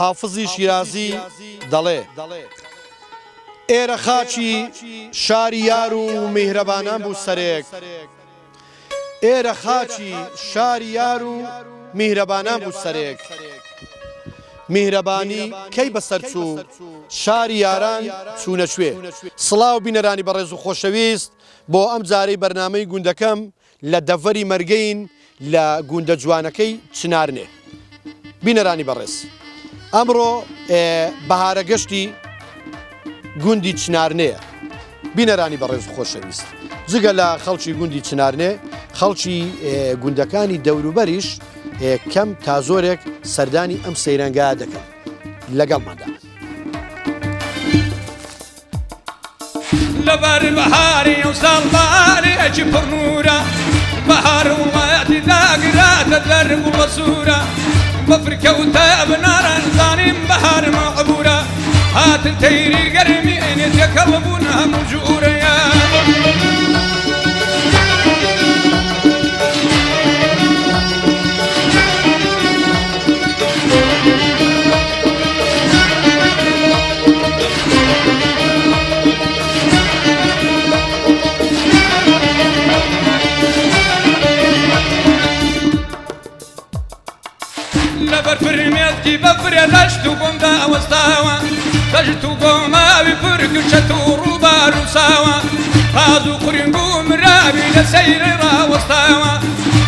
حافزی شیرازی دەڵێ، ئێرە خاکی شاری یار و میهرەبانان بوو سەرێک، ئێرە خاکی شاری یار و میهرەبانان بوو سەرێک، میهرەبانی کەی بەسەر چوو شاری یاران چوونە کوێ؟ سڵاو بینەرانی بەڕێز و خۆشەویست بۆ ئەم جارەی بەرنامەی گوندەکەم لە دەڤەری مەرگەین لە گوندە جوانەکەی چنارنێ. بینەرانی بەڕێز ئەمڕۆ بەهارە گەشتی گوندی چنارنێیە. بینەرانی بەڕێز و خۆشەویست جگە لە خەڵکی گوندی چنارنێ خەڵکی گوندەکانی دەوروبەریش کەم تا زۆرێک سەردانی ئەم سەیرانگا دەکەن لەگەڵماندا. لەبەر بەهاری ئەو ساڵ بارێکی پڕ نوورە بەهار وڵاتی داگراتە دەر گوڵە سوورە بەفر کەوتە بناران زانیم بەهار مەعبوورە هاتن تەیری گەرمی ئەینێ تێکەڵ بوون هەموو جوورەیە. لەبەر فرمێسکی بەفرێ دەشت و گۆمدا وەستاوە دەشت و گۆماوی پرک چەت و ڕووبار و ساوە تاز و قورنگ و مراوی لە سەیرێ ڕاوەستاوە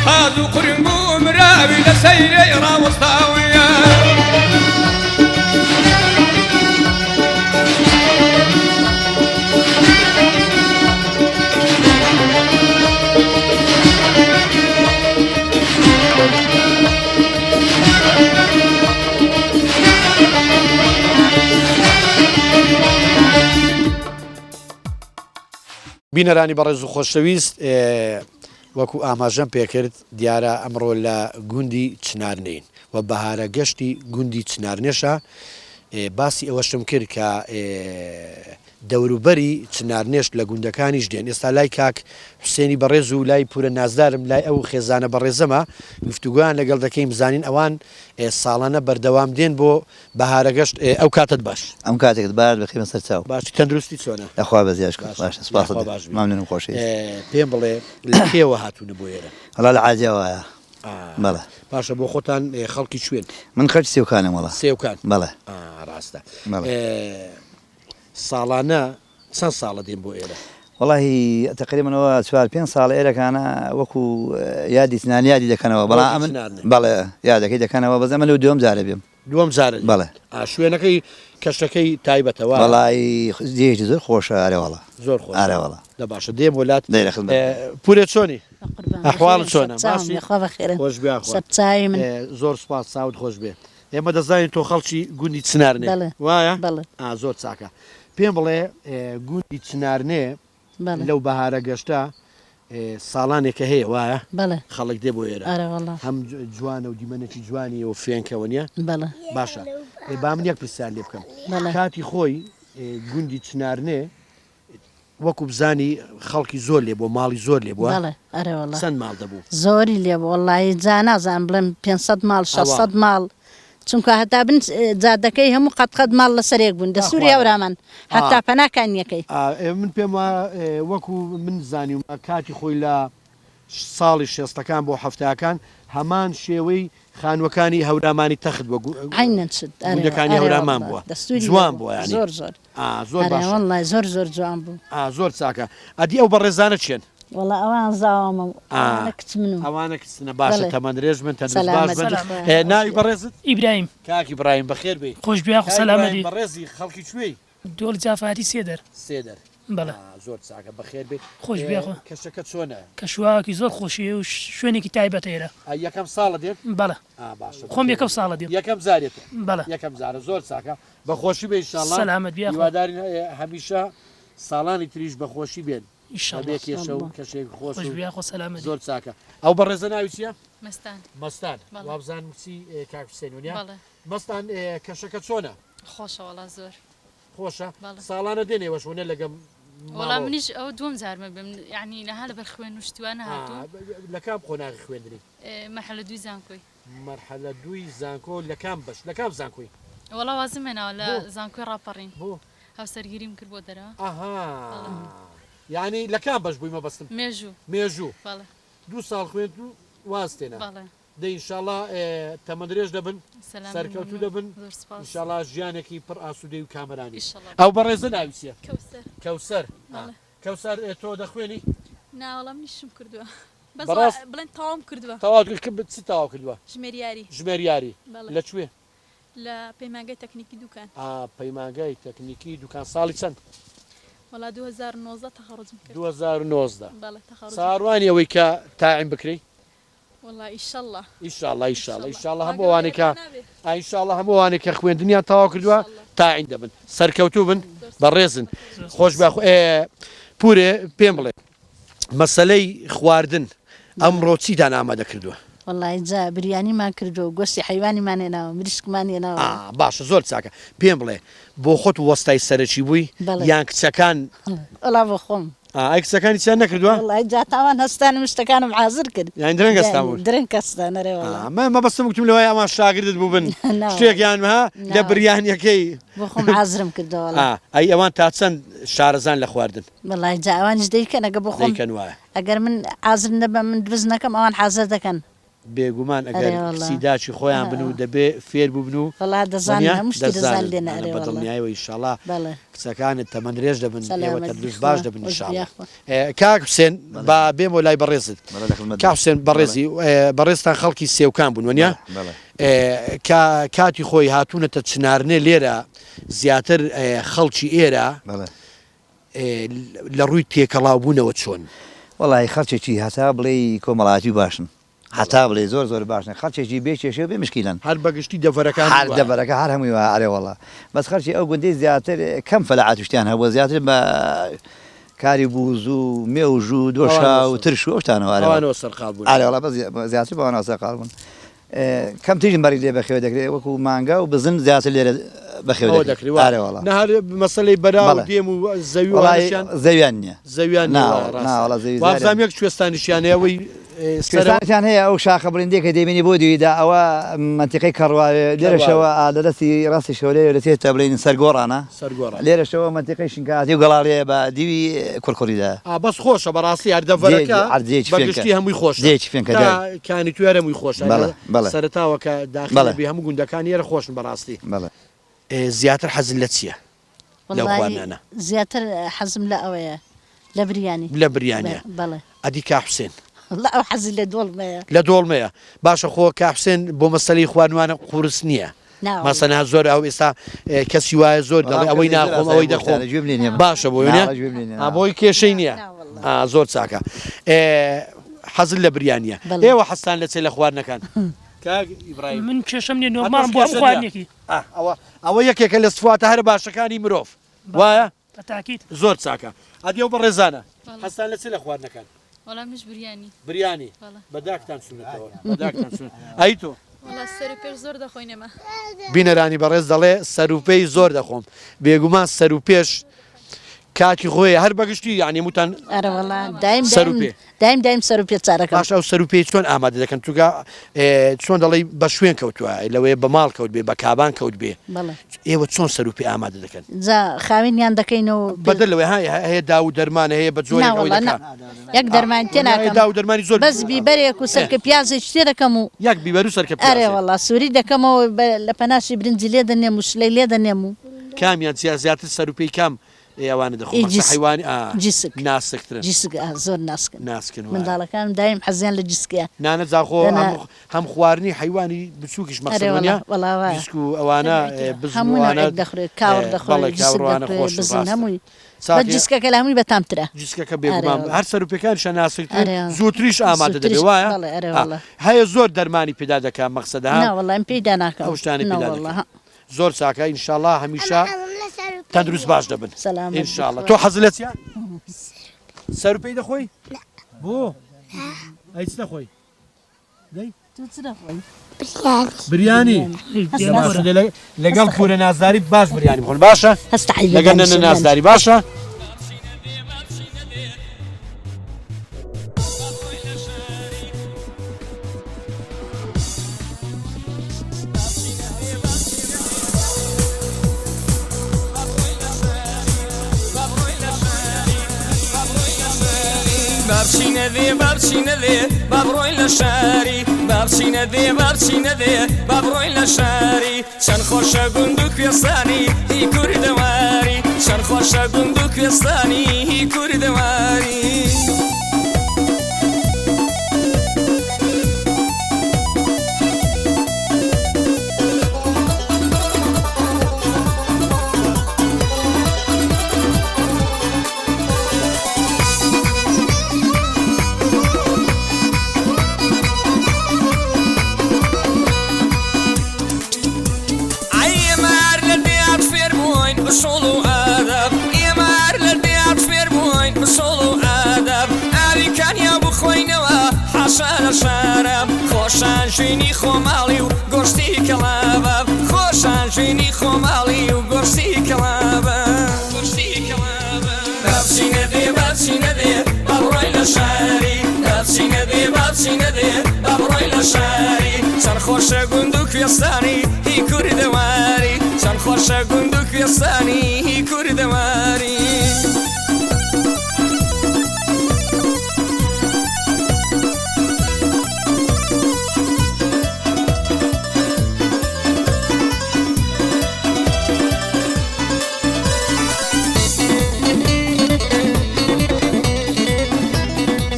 تاز و قورنگ و مراوی لە سەیرێ ڕاوەستاوە بینەرانی بەڕێز و خۆشەویست وەکو ئاماژەم پێکرد دیارە ئەمڕۆ لە گوندی چنارنێین و بەهارە گەشتی گوندی چنارنێشە باسی ئەوەشم کرد کە دەوروبەری چنارنێش لە گوندەکانیش دێن ئێستا لای کاک حوسێنی بەڕێز و لای پورە نازدارم لای ئەو خێزانە بەڕێزەمە گفتوگۆیان لەگەڵ دەکەین بزانین ئەوان ساڵانە بەردەوام دێن بۆ بەهارە گەشت ئەو کاتەت باش. ئەم کاتێکت باش بەخێربێن سەر چاو. باشی تەندروستی چۆنە؟ لە خوا بەزیاد شکر باشە باشە سوپاست یاخوا دەکەم باش بی. مەمنونم خۆشەویست. پێم بڵێ لە کێوە هاتوونە بۆ ئێرە؟ وەڵا لە عازیاوایە بەڵێ. باشە بۆ خۆتان خەڵکی کوێن؟ من خەڵکی سێوکانم وەڵا. سێوکان؟ بەڵێ. ڕاستە. بەڵێ. ساڵانە چەند ساڵە دێن بۆ ئێرە؟ وەڵاهی تەقریبەن ئەوە چوار پێنج ساڵە ئێرەکانە وەکو یادی چنان یادی دەکەنەوە بەڵام ئەمن بەڵێ یادەکەی دەکەنەوە بەس ئەمن لەو دووەم جارە بێم. دووەم جارە دێی؟ بەڵێ. ئا شوێنەکەی کەشەکەی تایبەتە وایە؟ وەڵاهی جێیەکی زۆر خۆشە ئەرێ وەڵا. زۆر خۆشە. ئەرێ وەڵا. دە باشە دێم بۆ لات. دەی لە خزمەتم. پورێ چۆنی؟ بەقوربان ئەحواڵت بەخێرن چۆنە؟ سەرچاوم باشی؟ یاخوا بەخێرن خۆش بێ یاخوا. سەرچاوی من. زۆر سوپاس چاوت خۆش بێ. ئێمە دەزانین تۆ خەڵکی گوندی چنارنێ بەڵێ وایە؟ بەڵێ. ئا زۆر چاکە. پێم بڵێ گوندی چنارنێ بەڵێ. لەو بەهارە گەشتە ساڵانێکە هەیە وایە؟ بەڵێ. خەڵک دێ بۆ ئێرە. ئەرێ وەڵا. هەم جوانە و دیمەنێکی جوانیە و فێنکە وەنیە؟ بەڵێ. باشە با من یەک پرسیار لێ بکەم. بەڵێ. کاتی خۆی گوندی چنارنێ وەکو بزانی خەڵکی زۆر لێ بووە ماڵی زۆر لێ بووە؟ بەڵێ ئەرێ وەڵا. چەند ماڵ دەبوو؟ زۆری لێ بوو وەڵایی جا نازانم بڵێم 500 ماڵ ئەوە. 600 ماڵ چونکە هەتا بن جادەکەی هەموو قەت قەت ماڵ لەسەر یەک بوون دەستوری هەورامان هەتا پەنا کانیەکەی. من پێم وایە وەکو من زانیومە کاتی خۆی لە ساڵی شێستەکان بۆ حەفتاکان هەمان شێوەی خانوەکانی هەورامانی تەخت بوە عەینەن شت ئەرێ گوندەکانی ئەرێ هەورامان وەڵا بوە دەستوری جوان لێ بوە بوو یانی زۆر زۆر ئا زۆر ئەرێ باشە. وەڵای زۆر زۆر جوان بوو. ئا زۆر چاکە ئەدی ئەو بەڕێزانە کێن؟ وەڵا ئەوان زاوامە و ئا ئەوانە کچ من و ئەوانە کچتنە باشە بەڵێ تەمەن درێژ بن تەندروست باش سەلامەت بن بی خوایە ئێ خۆش ناوی بێ. بەڕێزت؟ ئیبراهیم. کاک ئیبراهیم بەخێر بێی. خۆش بێ یاخو کاک سەلامەت ئیبراهیم بی. بەڕێزی خەڵکی کوێی؟ دۆڵی جافاتی سێدەر. سێدەر. بەڵێ. ئا زۆر چاکە بەخێر بێی. خۆش ئێ بێ یاخوا. کەشەکە چۆنە؟ کەشوهەواکی زۆر خۆشی و شوێنێکی تایبەتە ئێرە. ئا یەکەم ساڵە دێن؟ بەڵێ. ئا باشە خۆم بەخێر یەکەم بێی. ساڵە دێم. یەکەم جارێتە؟ بەڵێ. یەکەم جارە زۆر چاکە بەخۆشی بێ ئیشاڵا. سەلامەت بی یاخوا. هیوادارین هەمیشە ساڵانی تریش بەخۆشی بێن. ان شاء بەبێ اللە. کێشە و کەشێک خۆش خۆش و بی یاخوا سەلامەت بی. زۆر چاکە. ئەو بەڕێزە ناوی چییە؟ مەستان. مەستان. بەڵێ. وابزانم کچی کاک حوسێن وەنیە؟ بەڵێ. مەستان کەشەکە چۆنە؟ خۆشە وەڵا زۆر. خۆشە؟ بەڵێ. ساڵانە دێن ئێوەش وەنیە لەگەم وەڵا ماڵەوە؟ منیش ئەوە دووەم جارمە بێم یەعنی نەها لەبەر خوێن و شتی وا نەهاتووم. لە کام قۆناغی خوێندنی؟ مەرحەلە دووی زانکۆی. مەرحەلە دووی زانکۆ لە کام بەش لە کام زانکۆی؟ وەڵا وازم هێناوە لە زانکۆی ڕاپەڕین. بۆ؟ هاوسەرگیریم کرد بۆ دەرەوە. ئەها یانی لە کام بەش بووی مەبەستم؟ مێژوو. مێژوو. بەڵێ. دوو ساڵ خوێنت و وازت هێنا. بەڵێ. دەی ئینشاڵا تەمەندرێژ دەبن سەلامەت سەرکەوتوو مەمنون دەبن زۆر سپاس. ئینشاڵا ژیانێکی پڕ ئاسوودەی و کامەرانی. ئیشەڵا. ئەو بەڕێزە ناوی چییە؟ کەوسەر. کەوسەر. بەڵێ. کەوسەر تۆ دەخوێنی؟ نا وەڵا منیشم کردووە. بەس بەڕاست؟ بڵێن تەواوم کردووە. تەواوت کرد چ تەواو کردووە؟ ژمێریاری. ژمێریاری. بەڵێ. لە کوێ؟ لە پەیمانگای تەکنیکی دوکان. ئا پەیمانگای تەکنیکی دوکان ساڵی چەند؟ وەڵا 2019 تەخەڕوجم کرد. 2019. بەڵێ تەخەڕوجم. چاوەڕوانی ئەوەی کە تاعین بکرێی؟ وەڵا ئیشەڵا. ئیشاڵا ئیشاڵا ئیشاڵا هەموو ئەوانەی کە ئیشاڵا هەموو ئەوانەی کە خوێندنیان تەواو کردووە تاعین دەبن. سەرکەوتوو بن بەڕێزن. خۆش بە پورێ پێم بڵێ مەسەلەی خواردن ئەمڕۆ چیتان ئامادە کردووە؟ وەڵی جا بریانیمان کردووە و گۆشتی حەیوانیمان هێناوە مریشکمان هێناوە. ئا باشە زۆر چاکە پێم بڵێ بۆ خۆت وەستای سەرەکی بووی یان کچەکان؟ وەڵا بۆ خۆم. ئا ئەی کچەکان هیچیان نەکردووە؟ وەڵی جا تاوان هەستانم شتەکانم حازر کرد. یانی درەنگ هەستان بوون؟ درەنگ هەستان ئەرێ وەڵا. ئا من مەبەستم گوتم لەوەیە ئەوان شاگردت بووبن شتێکیان ها لە بریانیەکەی. بۆ خۆم حازرم کردەوە وەڵا. ئا ئەی ئەوان تا چەند شارەزان لە خواردن؟ وەڵای جا ئەوانیش دەیکەن ئەگە بۆ خۆم دەیکەن وایە. ئەگەر من حازر نەبم من دروست نەکەم ئەوان حازر دەکەن. بێگومان ئەگەر ئەرێ وەڵا. کچی داکی خۆیان بن و دەبێ فێر بووبن و وەڵا دەزانن وەنیە؟ هەموو شتی دەزانن دەزانن لێنە ئەە ئەرێ بە وەڵا. دڵنیایەوە ئیشاڵا بەڵێ. کچەکانت تەمەن درێژ دەبن ئێوە سەلامەت بی تەندروست خوا باش دەبن خۆش بی ئیشاڵا. یاخوا. کاک حوسێن بەڵێ. با بێمەوە لای بەڕێزت. بەڵێ لە خزمەتدام. کاک حوسێن بەڵێ. بەڕێزی بەڕێزتان خەڵکی سێوکان بوون وەنیە؟ بەڵێ بەڵێ. کە کاتی خۆی هاتوونەتە چنارنێ لێرە زیاتر خەڵکی ئێرە بەڵێ. لە ڕووی تێکەڵاوبوونەوە چۆن؟ وەڵاهی خەڵکێکی هەتا بڵێی کۆمەڵایەتی و باشن هەتا بڵێی زۆر زۆر باشن خەڵکێکی بێ کێشە و بێ مشکیلەن. هەر بە گشتی دەڤەرەکان هەر وایە. دەڤەرەکە هەر هەمووی وایە ئەرێ وەڵا بەس خەڵکی ئەو گوندەی زیاتر کەم فەلاعەت و شتیان هەبووە زیاتر بە کاری بووز و مێوژ و دۆشا و ترش و ئەو شتانەوە ئەرێ وەڵا. ئەوانەوە سەرقاڵ بوون. ئەرێ وەڵا بەس زیاتر بەوانەوە سەرقاڵ بوون. کەمترین بەری لێ بەخێو دەکرێت وەکو مانگا و بزن زیاتر لێرە بەخێو دەکرێت ئارێ وەڵا. نە هەر مەسەلەی بەرا و دێم و زەوی و ئەوانەشیان زەویان نییە زەویان نییە ڕاستە وابزانم یەک کوێستانیشیان هەیە ئەوەی کوێستانیشیان هەیە ئەو شاخە بڵیندەی کە دەیبینی بۆ دوویدا ئەوە مەنتیقەی کەڕواوێ لێرەشەوە لە دەستی ڕاستیشەوە لێرە دەچێتە بڵێین سەرگۆڕانە سەرگۆڕان لێرەشەوە مەنتیقەی شنکاتی و گەڵاڵەیە بە دیوی کوڕکوڕیدا. ئا بەس خۆشە بەڕاستی هەر دەڤەرەکە بە گشتی هەمووی خۆشە جێیەکی فێنکە تا کانی توێر هەمووی خۆشە بەڵێ بەڵێ سەرەتاوە کە داخل بەڵێ بی هەموو گوندەکان ئێرە خۆشن بەڕاستی. بەڵێ. زیاتر حەزت لە چییە لەو وەڵاهی خواردنانە؟ زیاتر حەزم لە ئەوەیە لە بریانی. لە بریانیە. بەڵێ. ئەدی کا حوسێن؟ وەڵا ئەو حەزی لە دۆڵمەیە. لە دۆڵمەیە. باشە خۆ کا حوسێن بۆ مەسەلەی خواردنوانە قورس نییە. مەسەلەن زۆر ئەو ئێستا کەسی وایە زۆر دەڵێ ئەوەی ناخۆم ئەوەی دەخۆم باشە بۆی نیە بۆی کێشەی نییە زۆر چاکە حەزت لە بریانە ئێوە حەستان لە چێ لە خواردنەکان کاک ئیبراهیم من کێشەم نییە نۆرماڵم بۆ هەموو خواردنێکی ئەوە ئەوە یەکێکە لە سفاتە هەرە باشەکانی مرۆڤ وایە بەتاکید. زۆر چاکە ئەدی ئەو بەڕێزانە حەزتان لە چ لە خواردنەکان؟ وەڵا منیش بریانی. بریانی بەڵێ. بە داکتان چونەتەوە بە داکتان چون ئەی تۆ؟ وەڵا سەروپێش زۆر دەخۆین ئێمە. بینەرانی بەڕێز دەڵێ سەروپێی زۆر دەخۆم بێگومان سەروپێش کاتی خۆی هەر بەگشتی یانی وتان ئەرە وەڵا دایم سەروپێ. دایم دایم سەروپێ چارەکەم. باشە ئەو سەروپێی چۆن ئامادە دەکەن چونکە چۆن دەڵێی بە شوێن کەوتووە لەوەیە بە ماڵ کەوت بێ بە کابان کەوت بێ بەڵێ. ئێوە چۆن سەروپێ ئامادە دەکەن؟ جا خاوێنیان دەکەین و بەدەر لەوەی ها هەیە داو و دەرمان هەیە بە جۆرێک نا ئەوەی وەڵا نا دەکا یەک دەرمانی تێ هەیە ناکەم داو و دەرمانی زۆر بەس بیبەرێک و سرکە پیازێکی تێ دەکەم و یەک بیبەر و سرکە ئەرێ پیازێک وەڵا سووری دەکەمەوە لە پەناشی برنجی لێ دەنێم و شلەی لێ دەنێم و کامیان زیاتر سەروپێی کام ئێ ئەوانە دەخۆن ئی مەسە جیسک حەیوانی ئا جیسک ناسکترن جیسک ئا زۆر ناسکن ناسکن وایە منداڵەکانم دایم حەزیان لە جیسکە نانە جا خۆ دەنا هەم هەم خواردنی حەیوانی بچووکیش مەقسەد ئەرێ وەڵا وەنیە وەڵا وایە جیسک و ئەوانە تەبیعی بزن و هەموو ئەوانە نەوعێک دەخورێت کاوڕ دەخورێت بەڵێ جیسک کاوڕوانە دەخورێت خۆشن بزن ڕاستە هەمووی بەس چاکێ جیسکەکە لە هەمووی بەتامترە جیسکەکە ئەرێ بێگومان وەڵا هەر سەروپێکانیشە ناسکترن ئەرێ وەڵا زووتریش ئامادە دەبێ زووتریش وایە بەڵێ ئەرێ ئا وەڵا هەیە زۆر دەرمانی پێدا دەکا مەقسەدە ها نا وەڵا من پێی داناکەم ئەو شتانەی نا پێدا وەڵا دەکەن ها زۆر چاکە انشاللە هەمیشە تەندروست باش دەبن سەلامەت بی انشاللە خوا. تۆ حەزت لە چیە سەروپێی دەخۆی بۆ ئەی چ دەخۆی دەی تۆ چ دەخۆی بریانی هەستە باشە لەگەڵ پورە نازداری باش بریانی بخۆن باشە هەستە عەیبە لەگەڵ نەنە دانیشە دانیشە نازداری باشە بچینە دێ با بچینە دێ با بڕۆین لە شاری با بچینە دێ با بچینە دێ با بڕۆین لە شاری چەند خۆشە گوند و کوێستانی هی کوردەواری چەند خۆشە گوند و کوێستانی هی کوردەواری. ئەی ئێمە هەر لە دێیات فێر بووین ئوسوڵ و ئادەب ئێمە هەر لە دێیات فێر بووین ئوسوڵ و ئادەب ئاوی کانیاو بخۆینەوە حاشا لە شارە خۆشان ژینی خۆماڵی و گۆشتی کەڵابە خۆشان ژینی خۆماڵی و گۆشتی کەڵابە گۆشتی کەڵابە با بچینە دێ با بچینە دێ با بڕۆین لە شاری با بچینە دێ با بچینە دێ با بڕۆین لە شاری چەند خۆشە گوند و کوێستانی هی کوردەواری چەند خۆشە گوند و کوێستانی هی کوردەواری.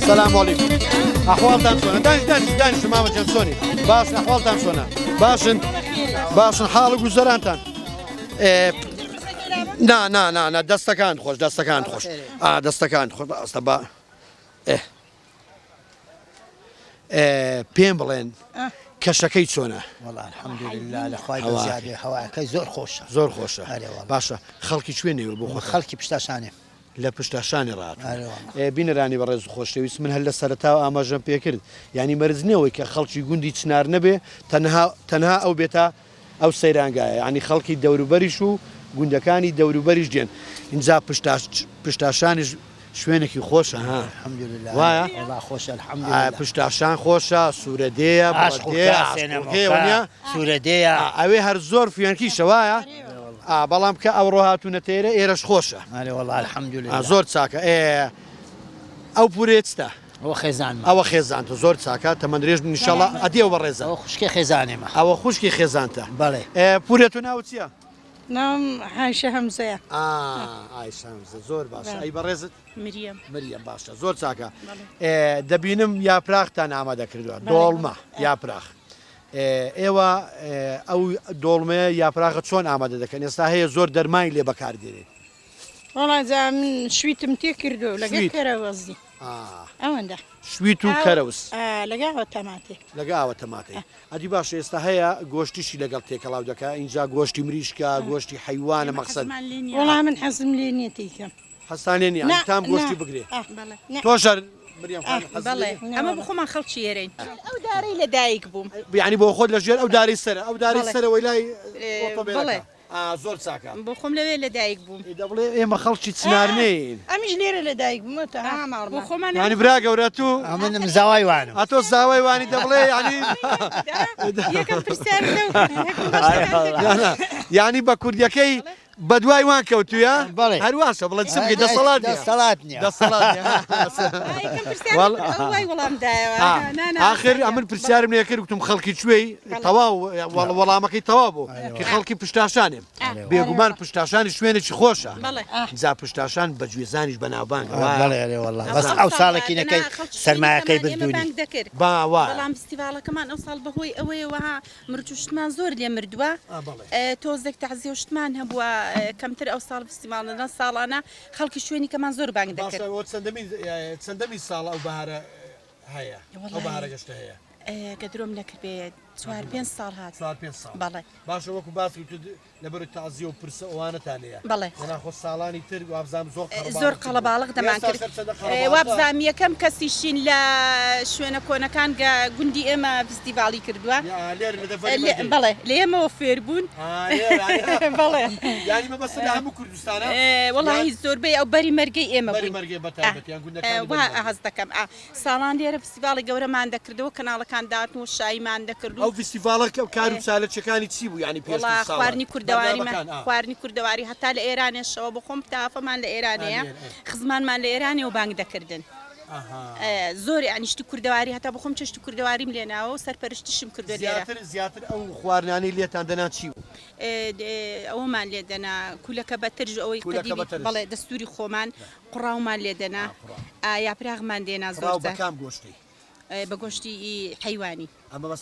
سلام علیکم ئەحواڵتان چۆنە دانیش دانیش دانیش مامە جان چۆنی باش ئەحواڵتان چۆنە باشن باشن حاڵ و گوزەرانتان نا نا نا نا دەستەکان خۆش دەستەکان خۆش ئا دەستەکان خۆش ئەستە با پێم بڵێن کەشەکەی چۆنە؟ وەڵا الحمدللە لە خوای بەزیاد بێ هەواکەی زۆر خۆشە. زۆر خۆشە. باشە خەڵکی کوێ نێوە بۆ خۆتان؟ خەڵکی پشتاشانێ. لە پشتاشانێ ڕاهاتوون. بینەرانی بەڕێز و خۆشەویست من هەر لە سەرەتاوە ئاماژەم پێکرد یانی مەرج نییە ئەوەی کە خەڵکی گوندی چنار نەبێ تەنها تەنها ئەو بێتە ئەو سەیرانگایە یانی خەڵکی دەوروبەریش و گوندەکانی دەوروبەریش دێن ئینجا پشتاشانیش شوێنێکی خۆشە ها الحمدلله وایە وەڵا خۆشە الحمدلله پشتاشان خۆشە سوورەدێیە ئاش بڵەدێیە خۆکە ئاش سێنەمۆکە وەنیە سوورەدێیە ئەوێ هەر زۆر فێنکیشە وایە بەڵام کە ئەوڕۆ هاتوونەتە ئێرە ئێرەش خۆشە ئەرێ وەڵا الحمدلله زۆر چاکە ئێ ئەو پورێ چتە؟ ئەوە خێزانمە. ئەوە خێزانتە زۆر چاکە تەمەن درێژ بن ئینشاڵا ئەدی ئەو بەڕێزە. ئەوە خوشکی خێزانێمە. ئەوە خوشکی خێزانتە. بەڵێ. پورێ تۆ ناوت چییە؟ ناوم عایشە هەمزەیە. ئا عایشە هەمزە زۆر باشە ئەی بەڕێزت؟ مریەم. مریەم باشە زۆر چاکە. دەبینم یاپراختان ئامادە کردووە دۆڵمە یاپراخ. ئێوە ئەو دۆڵمەیە یاپراخە چۆن ئامادە دەکەن ئێستا هەیە زۆر دەرمانی لێ بەکاردێنێت. وەڵا جا من شویتم تێ کردو لەگەر کەرەوەزی ئەوەندە شویت و کەرەوز لەگە ئاوە تەماتێ لەگە ئاوە تەماتەی ئەدی باشە ئێستا هەیە گۆشتیشی لەگەڵ تێکەڵاو دەکا ئینجا گۆشتی مریشکە گۆشتی حەیوانە مەقسەد وەڵا من حەزم لێ نییە تیکەم حەزتان لێ نییە تام گۆشتی بگرێ تۆش هەر مریەم خان حەزت لێ نییە؟ ئەمە بۆ خۆمان خەڵکی ئێرەین ئەو دارەی لە دایک بووم یعنی بۆ خۆت لە ژێر ئەو دارەی سەرە ئەو دارەی سەرەوەی لای ئۆتۆمبێلەکە ئا زۆر چاکە. بۆ خۆم لەوێ لە دایک بووم. ئێ دەبڵێ ئێمە خەڵکی چنار نین. ئەمیش لێرە لە دایک بوومە تا ها ماڵمان. بۆ خۆمان یانی برا گەورە تو. ئەمنم زاوای وانم. ئەتۆ زاوای وانی دەبڵێ یانی. یەکەم پرسیار لەو. یانی بە کوردیەکەی بەدوای وان کەوتوویە؟ بەڵێ. هەر واشە بڵێ چ بکەی دەسەڵات نییە. دەسەڵات نییە. دەسەڵات نییە. یەکەم پرسیار ئەو وای وەڵام دایەوە. ئاخر ئەمن پرسیارم لێ کرد وتم خەڵکی کوێی تەواو وەڵامەکەی تەواو بوو کە خەڵکی پشتاشانێم بێگومان پشتاشانی شوێنێکی خۆشە جا پشتاشان بە گوێزانیش بەناوبانگە بەڵێ ئەرێ وەڵا بەس ئەو ساڵەکینەکەی سەرمایەکەی بردوونی با وا بەڵام فستیڤاڵەکەمان ئەو ساڵ بەهۆی ئەوەیەوە مرد و شتمان زۆر لێ مردووە تۆزێک تەعزیە و شتمان هەبووە کەمتر ئەو ساڵ فستیڤاڵ نە ساڵانە خەڵکی شوێنی کەمان زۆر بانگ دەکرد. باشە چەندەمین چەندەمین ساڵە ئەو بەهارە هەیە ئەو بەهارە گەشتە هەیە؟ گە درۆم نەکردبێ چوار پێنج ساڵ هات. چوار پێنج ساڵ. بەڵێ. باشە وەکو باس وتت لەبەر تەعزیە و پرسە ئەوانەتان هەیە. بەڵێ. دەنا خۆ ساڵانی تر وابزانم زۆر قەڵەباڵغ زۆر قەڵەباڵغ دەمان کرد. وابزانم یەکەم کەسیشین لە شوێنە کۆنەکان گە گوندی ئێمە فستیڤاڵی کردووە. بەڵێ لە ئێمەوە فێر بوون. بەڵێ. یانی مەبەستت لە هەموو کوردستانە؟ وەڵاهی زۆربەی ئەو بەری مەرگەی ئێمە بەری بووین. مەرگەی بەتایبەت یان گوندەکانی وا بەری مەرگە. هەست دەکەم. ساڵان لێرە فستیڤاڵی گەورەمان دەکردەوە کەناڵەکان داهاتن و شاییمان دەکرد و ئەو فستیڤاڵە کار و چاالکیەکانی چی بوو یانی پێشتر وەڵا ساڵان؟ خواردنی کوردەواریمان بەرنامەکان ئا. خواردنی کوردەواری هەتا لە ئێرانێشەوە بۆ خۆم تافەمان لە ئا ئێرانەیە لێرە ئێ. خزمانمان لە ئێرانەوە بانگ دەکردن. زۆر یانی شتی کوردەواری هەتا بخۆم چێشتی کوردەواریم لێ ناوە و سەرپەرشتیشم کردووە لێرە. زیاتر زیاتر ئەو خواردنانەی لێتان دەنا چی بوو؟ ئەوەمان لێ دەنا کولەکە بە ترش ئەوەی قەدیمی بەڵێ دەستوری خۆمان قوڕاومان لێ دەنا یاپراغمان دێنا زۆر قوڕاو بە کام گۆشتی؟ بە گۆشتی حەیوانی. ئەمە بەس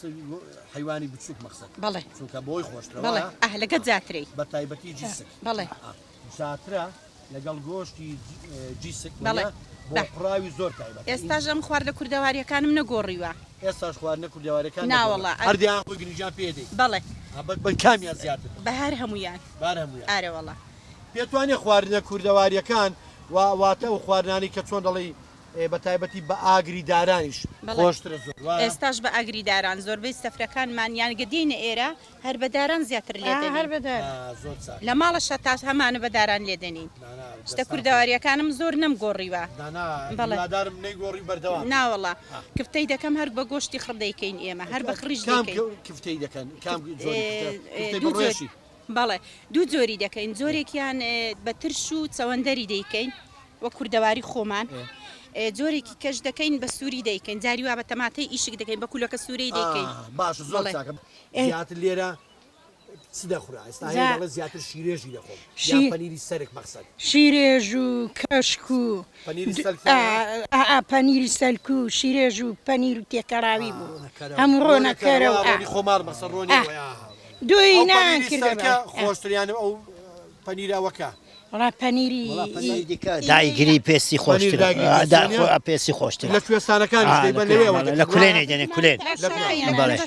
حەیوانی بچووک مەقسەد؟ بەڵێ. چونکە بۆی خۆشترە بەڵێ ئه لەگەڵ زیاترەی. بە تایبەتی جیسک. بەڵێ. زیاترە لەگەڵ گۆشتی جیسک بەڵێ بۆ قوڕاوی زۆر تایبەتە. ئێستاش ئەم خواردنە کوردەواریەکانم نەگۆڕیوە. ئێستاش خواردنە کوردەواریەکان ناوەڵا هەر دیان خۆی گرنگیان پێ دەی. بەڵێ. بە کامیان زیاتر؟ بە هەر هەموویان. بە هەر هەموویان. ئارە وەڵا. پێت وانیە خواردنە کوردەواریەکان واتە ئەو خواردنانەی کە چۆن دەڵێی بە تایبەتی بە ئاگری دارانیش خۆشترە زۆر وایە؟ ئێستاش بە ئاگری داران زۆربەی سەفرەکانمان یان گە دێینە ئێرە هەر بە داران زیاتر لێ دەنین. هەر بە داران. زۆر چاکە. لە ماڵەشا تا هەمانە بە داران لێ دەنین. شتە کوردەواریەکانم زۆر نەمگۆڕیوە. نا نا هیوادارم نەیگۆڕی بەردەوام بی. ناوەڵا کفتەی دەکەم هەر بە گۆشتی خڕ دەیکەین ئێمە هەر بە خڕیش دەیکەین. کام کفتەی دەکەن؟ کام جۆری کفتە؟ کفتەی بە ڕێشی؟ بەڵێ دوو جۆری دەکەین جۆرێکیان بە ترش و چەوەندەری دەیکەین وەک کوردەواری خۆمان جۆرێکی کەش دەکەین بە سووری دەیکەین جاری وا بە تەماتەی ئیشک دەکەین بە کولەکە سوورەی دەیکەین باشە زۆر چاکە زیاتر لێرە چ دەخورا ئێستا هەیە دەڵێ زیاتر شیرێژی دەخۆم یان پەنیری سەرک مەقسەد شیرێژ و کەشک و پەنیری سەلک ئا پەنیری سەلک و شیرێژ و پەنیر و تێکەڵاوی بوو هەموو ڕۆنەکەرە و ڕۆنی خۆماڵ مەقسەد ڕۆنی دوی ئەو نان پەنیری کردە سەلکە خۆشتر یان ئەو پەنیرە ئەوەکە وەڵا پەنیری وەڵا پەنیری دیکە دایگری پێستی پەنیر خۆشترە دایگری ئا، پێستی دا نییە؟ خۆ ئا، پێستی خۆشترە لە کوێستانەکانیش ئا، لە دەیبەن کوێ لەوێ ئەوە بەڵێ دەکەن لە وایە؟ کولێنێ دێنێ کولێن لە بەڵێ.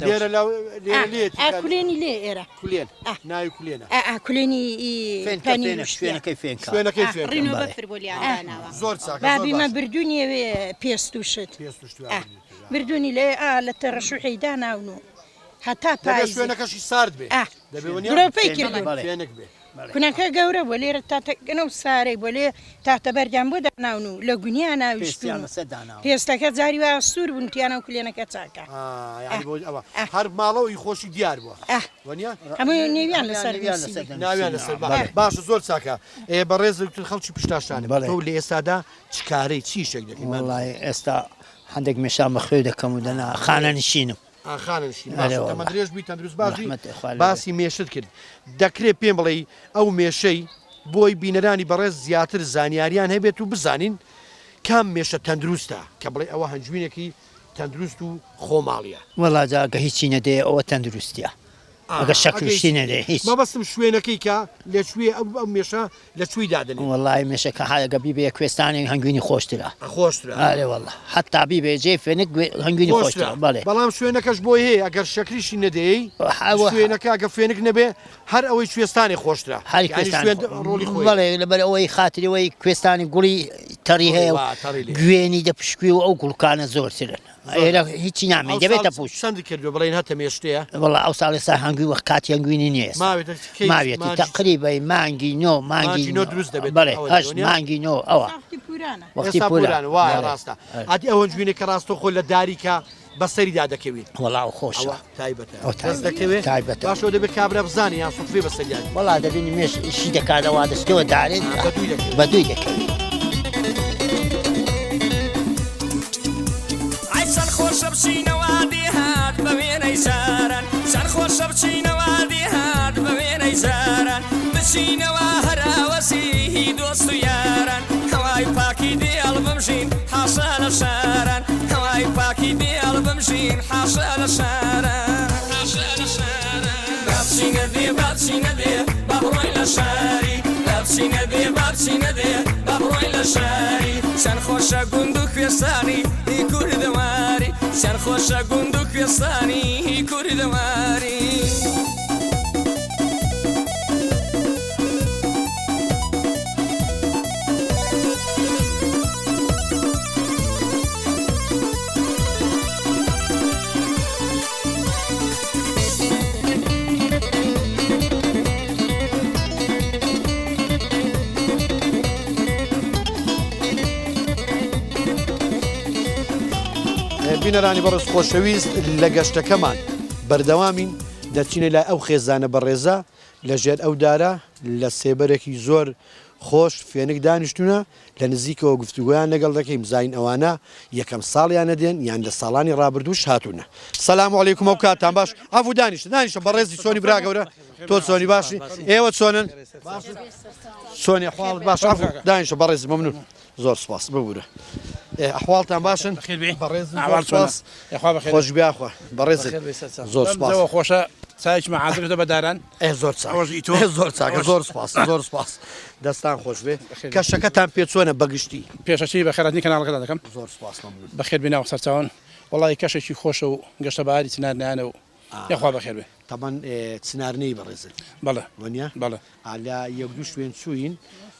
لێرە لە لێرە لێ ئا کولێنی لێ ئێرە کولێن ناوی کولێنە ئا ئا کولێنی ئی فێنکە پەنیر فێنە و شتیە. شوێنەکەی فێنکە شوێنەکەی فێنکە ڕینۆ بەڵێ. بەفر بۆ لیان داناوە زۆر چاکە زۆر بابی مە باشە بردونی ئەوێ پێست و شت پێست و شت ئا بردونی لێ ئا لە تەڕەشوحی داناون و هەتا دەبێ پایزی شوێنەکەشی سارد بێ ئا دەبێ وەنیە گرۆپەی فێنک کردوون بەڵێ فێنک بێ کونەکە گەورە بووە لێرە تاتەگەنە و سارەی بۆ لێ تاتە بەردیان بۆ داناون و لە گونیا ناویشتون پێستیان و لەسەر داناون. پێستەکە جاری وا سوور بوون تیانە و کولێنەکە چاکە. ئا یانی ئە بۆ ئەوە ئە هەر ماڵەوە ی خۆشی دیار بووە ئە وەنیە؟ هەموو نێویان هەموویان لەسەر نێویان نووسیوی. لەسەر ناویان دەنووسین لەسەر ئا بەڵێ. باشە زۆر چاکە ئێ بەڕێز دکتۆر خەڵکی پشتاشانە بەڵێ. تۆ لە ئێستادا چ کارەی چ ئیشێک دەکەی مام وەڵای ئێستا هەندێک مێشان بە خوێ دەکەم و دەنا خانەنشینم. ئا خانەنشین ئەرێ باشە وەڵا. تەمەن درێژ بی تەندروست باشی ڕەحمەتی خوا لێ بێ. باسی مێشت کرد دەکرێ پێم بڵێی ئەو مێشەی بۆی بینەرانی بەڕێز زیاتر زانیاریان هەبێت و بزانین کام مێشە تەندروستە کە بڵێی ئەوە هەنجوینێکی تەندروست و خۆماڵیە. وەڵا جا گە هیچی نەدەیە ئەوە تەندروستیە ئەگە شەکر و شتی نەدەیە هیچ. مەبەستم شوێنەکەی کە لە کوێ ئەو ئەو مێشە لە کوێی دادەنێن؟ وەڵای مێشەکە حا گە بیبەیە کوێستانی هەنگوینی خۆشترە. خۆشترە. ئەرێ وەڵا حەتا بیبەیە جێی فێنک هەنگوینی خۆشترە بەڵێ. بەڵام شوێنەکەش بۆی هەیە ئەگەر شەکریشی نەدەیەی شوێنەکە ئەگە فێنک نەبێ هەر ئەوەی کوێستانی خۆشترە هەر یانی کوێستانی شوێن ڕۆڵی خۆی بەڵێ لەبەر ئەوەی خاتری ئەوەی کوێستانی گوڵی تەڕی هەیە و گوێنی دەپشکوێ و ئەو گوڵکانە زۆرترن. ئێرە هیچی نامێنێ دەبێتە پووش. چەند کردووە بڵێین هەتە مێشتەیە؟ وەڵا ئەو ساڵ ئێستا هەنگوین وەخت کاتی هەنگوینی نییە ئێستا. ماوێتە کەی ماویەتی مانگی تەقریبەی مانگی نۆ مانگی مانگی نۆ دروست دەبێت بەڵێ ئەوە هەشت دەوە نییە؟ مانگی نۆ ئەوە وەختی پوورانە. وەختی ئێستا پووران پوورانە وایە بەڵێ ڕاستە ئەدی ئەو هەنگوینەی کە ڕاستەوخۆ لە داریکە بەسەریدا دەکەوی؟ وەڵا ئەو خۆشە ئەوە تایبەتە ئەو دەست تایبەتە دەکەوێ تایبەتە باشە ئەو دەبێ کابرا بزانێ یان سوتفەی بەسەریا دێ؟ وەڵا دەبینی مێش ئیشی دەکات ئەوا دەچتەوە دارێ بە دووی دەکەوێ. بە دووی دەکەوی. ئای چەند خۆشە بچینەوە دێهات بە وێنەی جاران چەند خۆشە بچینەوە دێهات بە وێنەی جاران بچینەوە هەراوەزی هی دۆست و یاران هەوای پاکی دێڵ بمژین حاشا لە شاران هەوای پاکی دێڵ بمژین حاشا لە شاران حاشا لە شاران با بچینە دێ با بچینە دێ با بڕۆین لە شاری با بچینە دێ با بچینە دێ با بڕۆین لە شاری چەند خۆشە گوند و کوێستانی هی کوردەواری چەند خۆشە گوند و کوێستانی هی کوردەواری. بینەرانی بەڕێز خۆشەویست لە گەشتەکەمان بەردەوامین دەچینە لای ئەو خێزانە بەڕێزە لە ژێر ئەو دارە لە سێبەرێکی زۆر خۆش فێنک دانیشتوونە، لە نزیکەوە گفتوگۆیان لەگەڵ دەکەین بزانین ئەوانە یەکەم ساڵیانە دێن یان لە ساڵانی ڕابردووش هاتوونە. سلام علیکم ئەو کاتتان باش. عەفو دانیشە دانیشە بەڕێزی چۆنی برا گەورە تۆ چۆنی باشی ئێوە چۆنن چۆنی ئەحواڵت باش عەفو دانیشە بەڕێزی مەمنون زۆر سپاس ببورە ئەحواڵتان باشن بەڕێزن زۆر سپاس خۆش بیاخوا بەڕێزت زۆر سپاس خۆشە چایەکمان حازر کردوە بە داران. ئێ زۆر چاک ئێ زۆر چاکە زۆر سپاس زۆر سپاس دەستان خۆش بێ کەشەکەتان پێ چۆنە بەگشتی؟ پێشەکی بەخێرهاتنی کەناڵەکەتان دەکەم. زۆر سپاس مەمنون. بەخێر بێی ناو سەرچاوان وەڵاهی کەشێکی خۆشە و گەشتە بەهاری چنار نیانە و یاخوا بەخێر بێ. تەبەن چنار نێی بەڕێزت. بەڵێ. وەنیە؟ بەڵێ. ئا لە یەک دوو شوێن چووین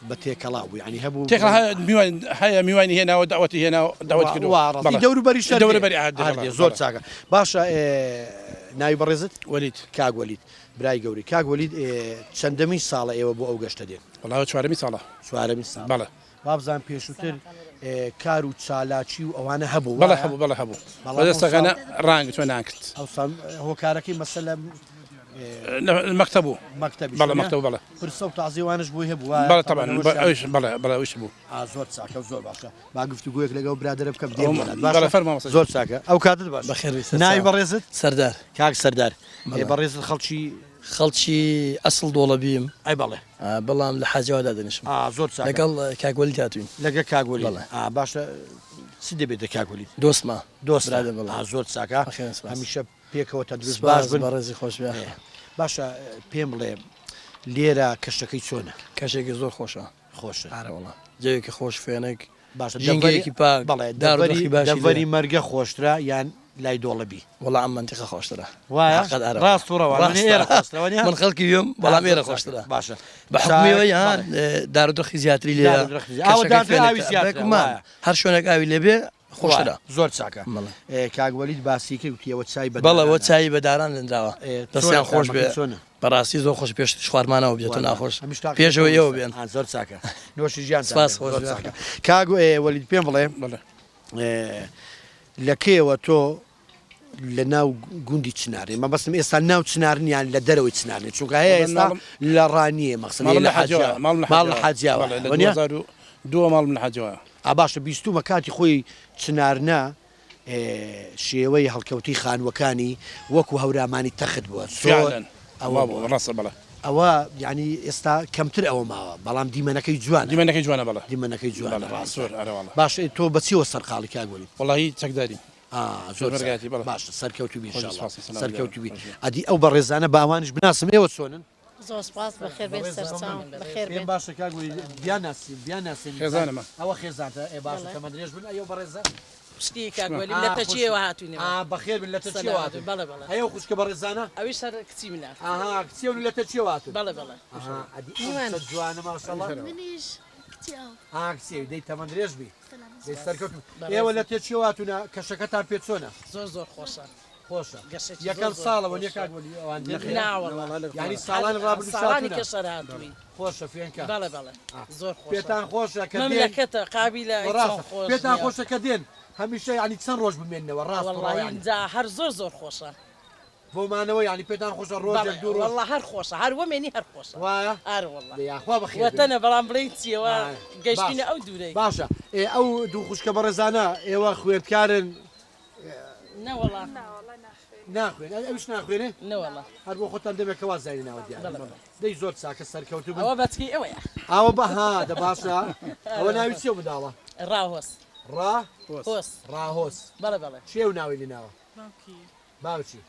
بە تێکەڵاو بوو یانی هەبوو. تێکەڵ هەیە میوان هەیە میوانی هێناوە دەعوەتی هێناوە دەعوەتی کردووە. وا ڕاست. بەڵێ. دەوروبەریش هەر دێ. دەوروبەری هەر دێ هەر بەڵێ دێ زۆر بەڵێ. چاکە. باشە ناوی بەڕێزت؟ وەلید. کاک وەلید برای گەورەی. کاک وەلید چەندەمین ساڵە ئێوە بۆ ئەو گەشتە دێن؟ وەڵا ئەوە چوارەمین ساڵە. چوارەمین ساڵە. بەڵێ. وابزانم پێشووتر کار و چالاکی و ئەوانە هەبوو بەڵێ وایە؟ هەبوو بەڵێ هەبوو. بەڵام بەدەستەکانە ئەوساڵ ڕانگرت و نانکرد. ئەوساڵ هۆکارەکەی مەسەلە مەکتەب بوو. مەکتەبیش بەڵێ وەنیە؟ مەکتەب بەڵێ. پرسە و تازیە وانەش بۆی هەبوو وایە؟ بەڵێ تەبعەن تەبعەن ئەوەشیان ئەویش بەڵێ بەڵێ ئەویش بوو. ئا زۆر چاکە و زۆر باشە. با گفتوگۆیەک لەگەڵ برادەرە بکەم دێم ئەو بۆ لات بەڵێ باشە؟ فەرموو مامۆستا زۆر چاکە. ئەو کاتت باش. بەخێر بێی ناوی سەرچاوم. بەڕێزت؟ سەردار. کاک سەردار. بەڵێ. بەڕێزت خەڵکی؟ خەڵکی ئەسڵ دۆڵەبیم. ئەی بەڵێ. بەڵام لە حاجیاوا دادەنیشم. ئا زۆر چاکە. لەگەڵ کاک وەلید هاتووین. لەگەڵ کاک وەلید. بەڵێ. ئا باشە چ دەبێتە کاک وەلید؟ دۆستمە. دۆستە. برادەر بەڵێ. ئا زۆر چاکە. بەخێر سپاس. هەمیشە پێکەوە تەندروست باش سپاس بن. بەڕێزی خۆش بێ ئاخە. باشە پێم بڵێ لێرە کەشەکەی چۆنە؟ کەشێکی زۆر خۆشە. خۆشە. ئارە وەڵا. جەوێکی خۆش فێنک. باشە دەڤەری ژینگەیەکی پاک. بەڵێ دار و دەڤەری درەختی باشی دەڤەری لێیە. مەرگە خۆشترە یان لای دۆڵەبی؟ وەڵا ئەم مەنتیقە خۆشترە. وایە؟ حەقت ئارە وەڵا. ڕاست و ڕەوان وەنیە ڕاستە. ئێرە خۆشترە وەنیە؟ من خەڵکی وێم بەڵام ئا ئێرە زۆر چاکە. خۆشترە. باشە بە حوکمی چاک ئەوەی ها بەڵێ. دار و درەختی زیاتری لێیە. دار و درەختی زیاتر. ئاوە کەشەکەی دارتر ئاوی فێنکترە. زیاترە بێگومان وایە. هەر شوێنێک ئاوی لێ بێ خۆشترە. وایە زۆر چاکە. بەڵێ. کاک وەلید باسی کرد وتی ئەوە چای بە بەڵێ ئەوە دارانە. چای بە داران لێنراوە. چۆنە دەستیان خۆش تامەکەی بێ. چۆنە؟ بەڕاستی زۆر خۆشە پێشتریش خواردمانەوە بێتۆ خواردمان. ناخۆش هەمیش تاقی پێشەوەی کردەوە ئێوە ئێستا. بێن. ئا زۆر چاکە. نۆشی ژیانتان سپاس بێ. خۆش زۆر بێ. چاکە. کاک وەلید پێم بڵێ بەڵێ. لە کەیەوە تۆ لە ناو گوندی چنارێ مەبەستم ئێستا ناو چنارن یان لە دەرەوەی چنارێ چونکە هەیە وەڵا ئێستا ماڵم لە ڕانیە مەخسن ماڵم لە لە حاجیاوە حاجیاوە ماڵم لە ماڵ لە حاجیاوە حاجیاوە بەڵێ لە وەنیە 2002 ماڵم لە حاجیاوە. ئا باشە بیستومە کاتی خۆی چنارنە شێوەی هەڵکەوتەی خانووەکانی وەکو هەورامانی تەخت بووە زۆر فعلا ئەوە وا بوو بووە ڕاستە بەڵێ. ئەوە یانی ئێستا کەمتر ئەوە ماوە بەڵام دیمەنەکەی جوانە. دیمەنەکەی جوانە بەڵێ. دیمەنەکەی جوانە بەڵێ ڕاستە. زۆر ئەرێ واڵا. باشە تۆ بە چیەوە سەرقاڵی کاک وەلید؟ وەڵاهی چەکداریم. ئا زۆر چاکە پێشمەرگایەتی بەڵێ. باشە سەرکەوتوو بی خۆش ان شاء سپاس اللە سەلامەت سەرکەوتوو بی. خۆش بی. ئەدی ئەو بەڕێزانە با ئەوانیش بناسم ئێوە چۆنن؟ زۆر سپاس بەخێر بێن بەڕێز سەرچاوم مەمنون. بەخێر پێم بێن. باشە کاک وەلید بیانناسین بیانناسێنین خێزانمە. ئەوە خێزانتە ئێ باشە بەڵێ. تەمەن درێژ بن ئەی ئەو بەڕێزە؟ خوشکی کاک خوشکمە. وەلیم لە ئا خوشکە تەکیەوە هاتووینەوە. ئا بەخێر بن لە تەکیەوە سەلامەت هاتوون بن بەڵێ بەڵێ. ئەی ئەو خوشکە بەڕێزانە؟ ئەویش هەر کچی منە. ئاها کچی ئەون لە تەکیەوە هاتوون. بەڵێ بەڵێ. ئەها ئەدی ئەو میوان. کچە جوانە ماشەڵا. منیش کچی ئەو. ئا کچی ئەوی دەی تەمەن درێژ بی. سەلامەت دەی بن. سەرکەوتوو. بەڕێز ئێوە لە تەکیەوە هاتوونە کەشەکەتان پێ چۆنە؟ زۆر زۆر خۆشە. خۆشە. گەشەکی یەکەم زۆر زۆر ساڵە وەنیە خۆشە. کاک وەلی ئەوان دێن؟ نەخێر. نا وەڵا. نەوەڵا لە یانی خۆڵا. ساڵانی هەر ڕابردووش ساڵانی هاتوونە؟ کەش هەر هاتووین. خۆشە فێنکە. بەڵێ بەڵێ. ئا. زۆر خۆشە. پێتان خۆشە کە دێن؟ مەملەکەتە قابیلە ئەی چۆن ڕاستە. خۆش پێتان نییە. خۆشە کە دێن هەمیشە یانی چەند ڕۆژ بمێننەوە ڕاست و ڕەوا وەڵاهی یانی؟ جا هەر زۆر زۆر خۆشە. بۆ مانەوە یانی پێتان خۆشە بەڵێ ڕۆژێک دوو ڕۆژ؟ وەڵا هەر خۆشە هەر وەمێنی هەر خۆشە. وایە؟ ئارە وەڵا. دە یاخوا بەخێر بێن. وەتەنە بەڵام بڵێین چیەوە ئا گەیشتینە باشە ئەو دوورەی. باشە ئێ ئەو دوو خوشکە بەڕێزانە ئێوە خوێندکارن؟ نەوەڵا. ناوەڵا ناخوێنین. ناخوێن ئەی ئەویش ناخوێنێ؟ نەوەڵا. هەر بۆ خۆتان دەمێکە واز داینەوە دیارە. بەڵێ بەڵێ. دەی زۆر چاکە سەرکەوتوو بن. ئەوە بەچکەی ئەوەیە. ئاوە بە ها دە باشە ئەوە ناوی چیە منداڵە؟ ڕاهۆس. ڕا هۆس. ڕاهۆس. بەڵێ بەڵێ. کێ ئەو ناوەی لێناوە؟ باوکی. باوکی.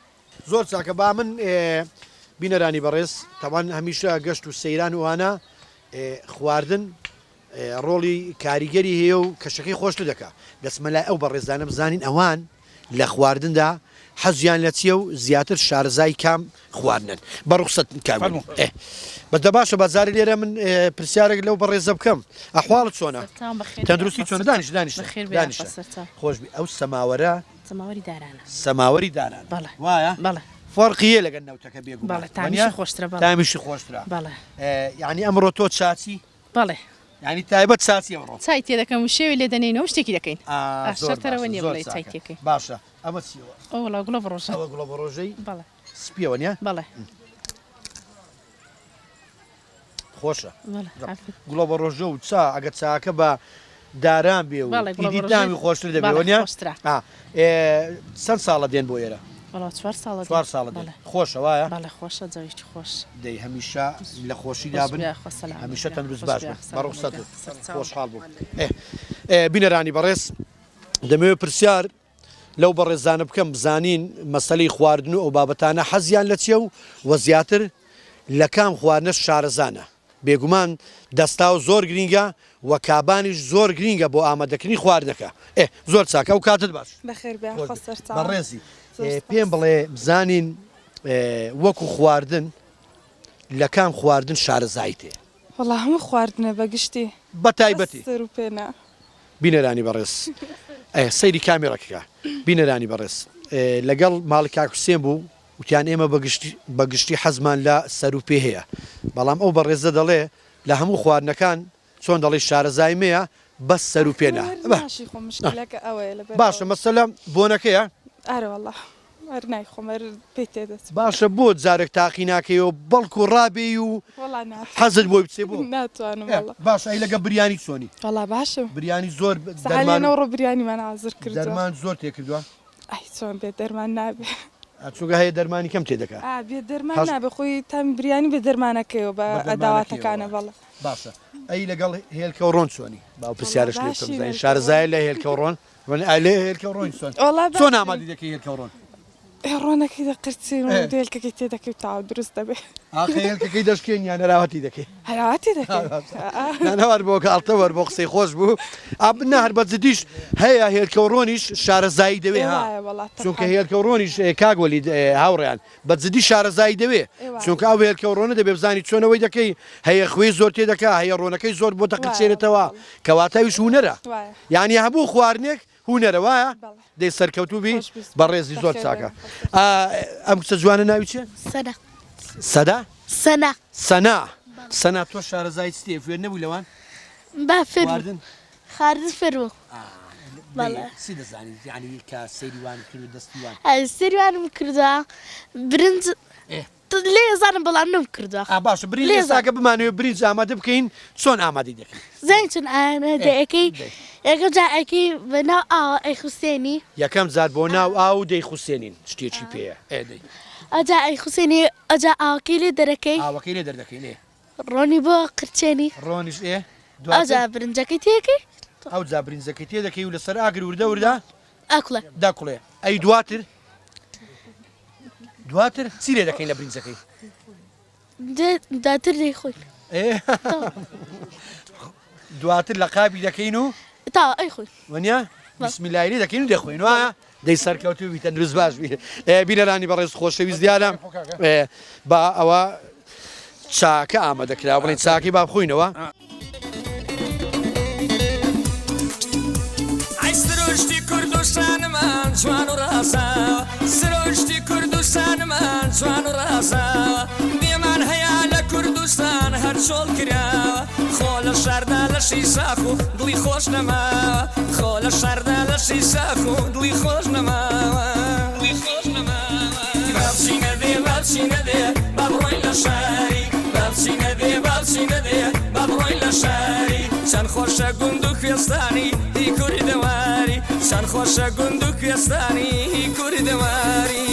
زۆر چاکە با من بینەرانی بەڕێز تەبعەن هەمیشە گەشت و سەیران و ئەوانە خواردن ڕۆڵی کاریگەری هەیە و کەشەکەی خۆشتر دەکا دەچمە لای ئەو بەڕێزانە بزانین ئەوان لە خواردندا حەزیان لە چییە و زیاتر شارەزای کام خواردنن بە ڕوخسەت کاک فەرموو. ئێ بەس دە باشە با جارێ لێرە من پرسیارێک لەو بەڕێزە بکەم ئەحواڵت چۆنە سەرچاوم بەخێر بێ تەندروستی ئاخۆ چۆنە سەرچاو دانیشە دانیشە بەخێر بێ ئاخۆ دانیشە سەرچاو خۆش بی ئەو سەماوەرە سەماوەری دارانە سەماوەری دارانە بەڵێ وایە بەڵێ فەرقی هەیە لەگەل نەوتەکە بێگومان بەڵێ وەنیە تامیشی خۆشترە بەڵێ تامیشی خۆشترە بەڵێ یعنی ئەمڕۆ تۆ چاچی بەڵێ. یانی تایبەت چاچی ئەمڕۆ. چای تێدەکەم و شێوی لێ دەنێین و شتێکی دەکەین. ئا ئا زۆر شەرتەرەوە باشە نییە زۆر بڵێی چای چاکە تێکەی. باشە ئەمە چیەوە؟ ئەوە وەڵا گوڵە بەڕۆژە. ئەوە گوڵە بەڕۆژەی بەڵێ. سپییە وەنیە؟ بەڵێ. خۆشە. گوڵە بە ڕۆژە و چا ئەگەر چاکە بە داران بێ و ئیدی تامی خۆشتر دەبێ وەنیە؟ چەند ساڵە دێن بۆ ئێرە؟ وەڵا چوار ساڵە چوار ساڵە دێن. خۆشە وایە؟ بەڵێ خۆشە جەوێکی خۆش. دەی هەمیشە لە خۆشیدا بن هەمیشە تەندروست باش بن بە ڕوخسەتت خۆشحاڵ بووم. بینەرانی بەڕێز دەمەوێت پرسیار لەو بەڕێزانە بکەم بزانین مەسەلەی خواردن و ئەو بابەتانە حەزیان لە چیە و وە زیاتر لە کام خواردنەش شارەزانە بێگومان دەستاو زۆر گرینگە و کابانیش زۆر گرینگە بۆ ئامادەکردنی خواردنەکە ئێ زۆر چاکە ئەو کاتت باش بەخێر بێ خۆش خۆ بێ سەرچاوم بەڕێزی زۆر ئێ سپاس. پێم بڵێ بزانین ئێ وەکو خواردن لە کام خواردن شارەزایت هەیە؟ وەڵا هەموو خواردنێ بە گشتی بە تایبەتی؟ بەس سەر و پێ نا. بینەرانی بەڕێز ئێ سەیری کامێڕەکە بینەرانی بەڕێز لەگەڵ ماڵی کاک حوسێن بوو وتیان ئێمە بەگشتی بەگشتی حەزمان لە سەر و پێ هەیە بەڵام ئەو بەڕێزە دەڵێ لە هەموو خواردنەکان چۆن دەڵێی شارەزای مەیە بەس سەر و پێ نا ناشی خۆم مشکلەکە ئەوەیە لەبەر باشە مەسەلە بۆنەکەیە ئارە وەڵا هەر نایخۆم هەر پێی تێدەچم. باشە بۆ جارێک تاقی ناکەیەوە بەڵکو ڕابێی و وەڵا ناتوانم. حەزت بۆی بچێ بۆ؟ ناتوانم وەڵا. باشە ئەی لەگە بریانی چۆنی؟ وەڵا باشم. بریانی زۆر سەعالی دەرمان نەوڕۆ بریانیمان حازر کردووە. دەرمان زۆر تێ کردووە؟ ئەی چۆن بێ دەرمان نابێ. چونکە هەیە دەرمانی کەم تێ دەکا. ئا بێ دەرمان نابێ خۆی تامی بریانی بێ دەرمانەکەیەوە بە ئەداواتەکانە بەڵێ. باشە ئەی لەگەڵ هێلکە و ڕۆن چۆنی؟ با ئەو پرسیارەش لێ بکەم بزانین شارەزایە لە هێلکە و ڕۆن؟ ئەلێ هێلکە و ڕۆن چۆن؟ چۆن ئامادەی دەکەی هێلکە و ڕۆن؟ ڕۆنەکەی دەقرچین و هێلکەکەی تێ دەکەی تاو دروست دەبێ. ئاخە هێلکەکەی دەشکێن یان هەراوەتی دەکەی؟ هەراوەتی دەکەی. نانەوار بۆ گاڵتە وەر بۆ قسەی خۆش بوو. نا هەر بە جدیش هەیە هێلکە و ڕۆنیش شارەزایی دەوێ ها چونکە هێلکە و ڕۆنیش کاک وەلید هاوڕێیان بە جدی شارەزایی دەوێ چونکە ئەو هێلکە و ڕۆنە دەبێ بزانی چۆن ئەوەی دەکەی هەیە خوێی زۆر تێ دەکا هەیە ڕۆنەکەی زۆر بۆ دەقرچێنێتەوە کەواتە ئەویش هونەرە یانی هەموو خواردنێک هونەرە وایە دەی سەرکەوتوو بی بەڕێزی زۆر چاکە ئەم کچە جوانە ناوی چیە؟ سەنا. سەدا؟ سەنا. سەنا سەنا تۆ شارەزای چ تێ فێر نەبووی لەوان؟ با فێر خواردن خواردن فێر بووم. بەڵێ. چی دەزانی یانی کە سەیری وانت کردوە دەستی وان؟ سەیری وانم کردوە برنج لێ ئەزانم بەڵام نەم کردوە. ئا باشە برنج ئێستا ئەگەر بمانەوێ برنج ئامادە بکەین چۆن ئامادەی دەکەین؟ زانی چۆن ئامادە ئەکەی یەکەم جار ئەکەی بە ناو ئاوە ئەیخوسێنی. یەکەم جار بۆ ناو ئاو دەیخوسێنین شتێکی پێیە ئێ دەی. ئەجا ئەیخوسێنی ئەجا ئاوەکەی لێ دەرەکەی. ئاوەکەی لێ دەردەکەین ئێ. ڕۆنی بۆ قرچێنی. ڕۆنیش ئێ دواتر. ئەوجا برنجەکەی تێکەی. ئەوجا برنجەکەی تێدەکەی و لەسەر ئاگر وردە وردە. ئەکوڵێ. دەکوڵێ ئەی دواتر؟ دواتر چی لێ دەکەین لە برنجەکەی؟ دواتر دەیخۆین. دواتر لە قابی دەکەین و تا ئەیخۆین. وەنیە؟ بسمیلای لێ دەکەین و دەخۆین وایە؟ دەی سەرکەوتوو بی تەندروست باش بی بینەرانی بەڕێز خۆشەویست دیارە با ئەوە چاکە ئامادە کرا بڵێن چاکەی با بخۆینەوە. ئەی سروشتی کوردستانمان جوان و ڕازاوە سروشتی کوردستانمان جوان و ڕازاوە بێمان هەیە لە کوردستان هەر چۆڵ کراوە خۆ لە شاردا لەشی ساخ و دڵی خۆش نەماوە خۆ لە شاردا لەشی ساخ و دڵی خۆش نەماوە دڵی خۆش نەماوە با بچینە دێ با بچینە دێ با بڕۆین لە شاری با بچینە دێ با بچینە دێ با بڕۆین لە شاری چەند خۆشە گوند و کوێستانی هی کوردەواری چەند خۆشە گوند و کوێستانی هی کوردەواری.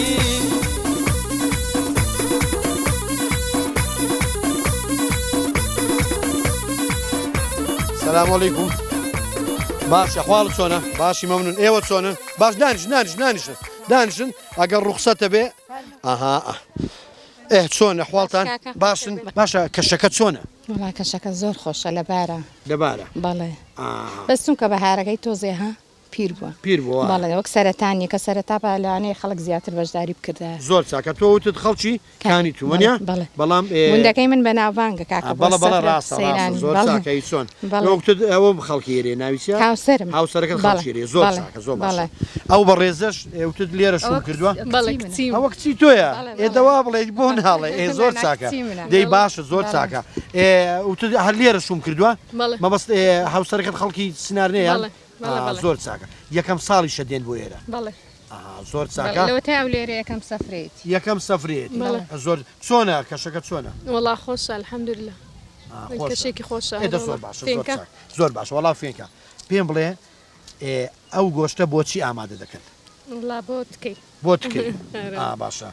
سلام علیکم باشە حواڵ چۆنە باشی مەمنون ئێوە چۆنن باش دانیش دانیش دانیشن دانیشن ئەگەر ڕوخسەتە بێ ئەها ئێ چۆنە حواڵتان باشن باشە کەشەکە چۆنە وەڵا کەشەکە زۆر خۆشە لەبارە لەبارە بەڵێ بەس چونکە بەهارەکەی تۆزێ ها پیر بووە پیر بووە بەڵێ وەک سەرەتا نیە کە سەرەتا با لەوانەیە خەڵک زیاتر بەشداری بکردایە. زۆر چاکە تۆ وتت خەڵکی کانی تو وەنیە؟ بەڵێ بەڵام گوندەکەی من بەناوبانگە کاکە بۆ بەڵێ بەڵێ سەفرە ڕاستە ڕاستە سەیرانی زۆر بەڵێ چاکە ئی چۆن بەڵێ تۆ وتت ئەوە خەڵکی ئێرەیە ناوی چیە؟ هاوسەرم هاوسەرەکەت بەڵێ خەڵکی ئێرەیە زۆر بەڵێ چاکە زۆر باشە بەڵێ ئەو بەڕێزەش وتت لێرە شووم ئەوە کردووە؟ بەڵێ کچی منە. ئەوە کچی تۆیە بەڵێ ئێ بەڵێ دەوا بڵێ بۆ ناڵێ ئێ نا زۆر نا چاکە کچی منە دەی بەڵێ باشە زۆر بەڵێ چاکە ئێ وتت هەر لێرە شووم کردووە؟ بەڵێ مەبەست ئێ هاوسەرەکەت خەڵکی سنارنەیە؟ بەڵێ بەڵێ بەڵێ. زۆر چاکە یەکەم ساڵیشە دێن بۆ ئێرە؟ بەڵێ. ئەها زۆر بەڵێ چاکە. لەوەتای ئەو لێرە یەکەم سەفرەیەتی. یەکەم سەفرەیەتی. بەڵێ. زۆر چۆنە کەشەکە چۆنە؟ وەڵا خۆشە الحمدللە. کەشێکی خۆشە. ئێ دە زۆر باشە زۆر چاک زۆر باشە وەڵا فێنکە. پێم بڵێ ئەو گۆشتە بۆچی ئامادە دەکەن؟ وەڵا بۆ تکەی. بۆ تکەی باشە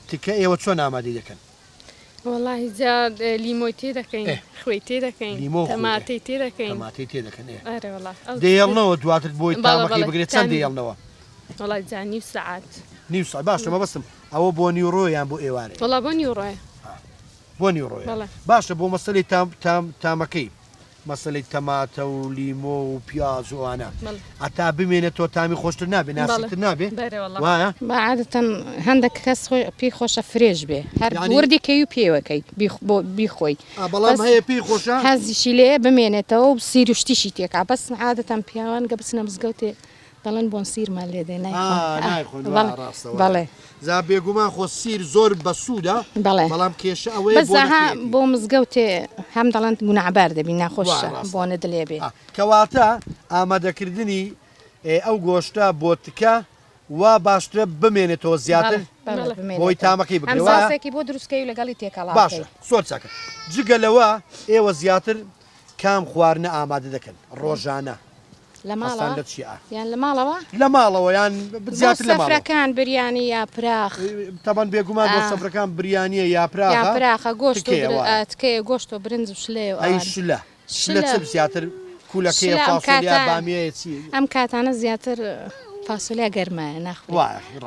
تکە ئێوە چۆن ئامادەی دەکەن؟ وەڵاهی جا لیمۆی تێ دەکەین خوێی تێ دەکەین تەماتەی تێ دەکەین تەماتەی تێ دەکەن ئەرێ وەڵا دەیەڵنەوە دواتر بۆی تامەکەی بگرێت چەند دەیەڵنەوە؟ وەڵا جا نیو سەعات. نیو سەعات باشە مەبەستم ئەوە بۆ نیوڕۆ یان بۆ ئێوارێ؟ وەڵا بۆ نیوڕۆیە. بۆ نیوڕۆیە باشە بۆ مەسەلەی تام تام تامەکەی مەسەلەی تەماتە و لیمۆ و پیاز و ئەوانە هەتا بمێنێتەوە تامی خۆشتر نابێ ناسکتر نابێ وایە؟ با عادەتەن هەندێک کەس پێی خۆشە fresh بێ هەر وردی کەی و پێوەکەی بیخۆی بەڵام هەیە پێی خۆشە حەزیشی لێ بمێنێتەوە و سیر و شتیشی تێکا بەس عادەتەن پیاوان گە بچنە مزگەوتێ دەڵێن بۆن سیرمان لێ دێ نایخۆن بەڵێ جا بێگومان خۆ سیر زۆر بەسوودە بەڵێ بەڵام کێشە ئەوەیە بەس ئەها بۆ مزگەوتێ هەم دەڵێن گوناعبار دەبی ناخۆشە بۆنت لێ بێ. کەواتە ئامادەکردنی ئەو گۆشتە بۆ تکە وا باشترە بمێنێتەوە زیاتر بۆی تامەکەی بگرێ وایە؟ هەم ساسێکی بۆ دروست کەی و لەگەڵی تێکەڵا بکەی. باشە زۆر چاکە جگە لەوە ئێوە زیاتر کام خواردنە ئامادە دەکەن ڕۆژانە؟ لە ماڵەوە لە چیا؟ یان لە ماڵەوە؟ لە ماڵەوە یان زیاتر لە ماڵەوە. سەفرەکان بریانی یا پراخ. تەبەن بێگومان بۆ سەفرەکان بریانیە یا پراخە. یا پراخە گۆشت و تکەیە گۆشت و برنج و شلەیە و ئەی شلە شلە چ زیاتر کولەکەیە فاسۆلیا بامیەیە چی؟ ئەم کاتانە زیاتر فاسۆلیا گەرمایە ناخورێ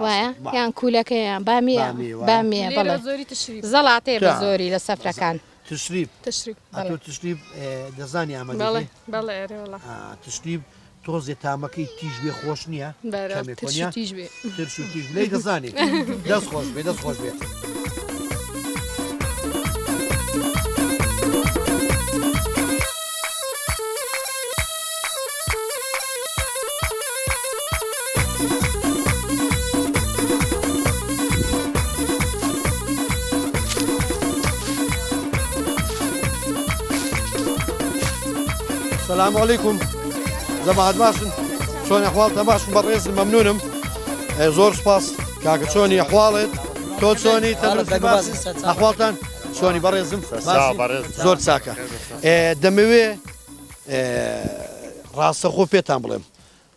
وایە یان کولەکەیە یان بامیە بامیە بەڵێ زەڵاتەیە بە زۆری لە سەفرەکان. تشریب تشریب ئەتۆ تشریب دەزانی ئامادە بەڵێ بەڵێ ئەرێ وەڵا تشریب تۆزێ تامەکەی تیژ بێ خۆش نییە ترش و تیژ بێ ترش و تیژ لێی دەزانی دەست خۆش بێ دەست خۆش بێ. سلام علیکم جەماعەت باشن چۆن ئەحواڵتان باشن بەڕێزن مەمنونم زۆر سپاس کاکە چۆنی ئەحواڵت تۆ چۆنی تەندروستی باش ئەحواڵتان چۆنی بەڕێزم زۆر چاکە دەمەوێ ڕاستەخۆ پێتان بڵێم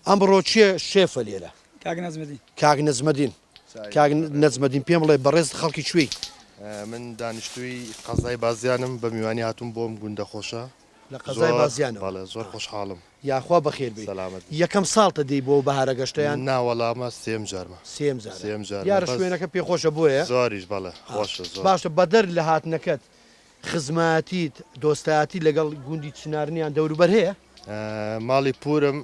ئەمڕۆ کێ شێفە لێرە؟ کاک نەجمەدین. کاک نەجمەدین کاک نەجمەدین پێم بڵێ بەڕێزت خەڵکی کوێی؟ من دانیشتووی قەزای بازیانم بە میوانی هاتووم بۆ ئەم گوندە خۆشە. لە قەزای بازیانەوە؟ بەڵێ زۆر خۆشحاڵم. یاخوا بەخێر بێی. سەلامەت بی. یەکەم ساڵتە دێی بۆ بەهارە گەشتە یان؟ نا وەڵا ئەمە سێیەم جارمە. سێیەم جارە. سێیەم جارمە. دیارە شوێنەکە پێخۆشە بۆیە؟ زۆریش بەڵێ خۆشە زۆر. باشە بەدەر لە هاتنەکەت خزمایەتیت دۆستایەتیت لەگەڵ گوندی چنارنیان دەوروبەر هەیە؟ ماڵی پوورم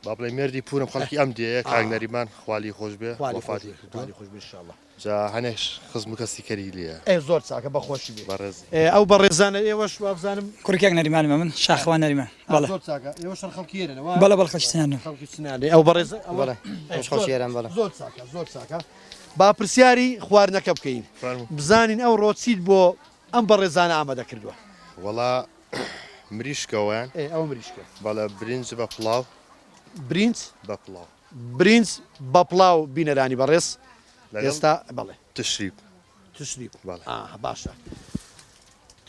با بڵێ مێردی پوورم خەڵکی ئەم دێیە کاک نەریمان خوالی خۆش بێ وەفاتی کردووە جا هەنێک خزم و کەسی کەری لێیە. ئێ زۆر چاکە بەخۆشی بێ. بەڕێزی. ئەو بەڕێزانە ئێوەش وابزانم. کوڕی کاک نەریمانم ئەمن شاخەوان نەریمان بەڵێ. زۆر چاکە ئێوەش هەر خەڵکی ئێرەن وایە؟ بەڵێ بەڵێ خەڵکی چنارنم. خەڵکی چنارنی ئەو بەڕێزە ئەوە بەڵێ ئەوش خەڵکی ئێرەن بەڵێ. زۆر چاکە زۆر چاکە با پرسیاری خواردنەکە بکەین بزانین ئەوڕۆ چیت بۆ ئەم بەڕێزانە ئامادە کردووە. وەڵا مریشکە وایان؟ ئێ ئەوە مریشکە. بەڵێ برنج بە پڵاو. برنج؟ بە پڵاو. برنج بە پڵاو بینەرانی بەڕێز ئێستا بەڵێ. تشریب. تشریب. بەڵێ. ئا باشە.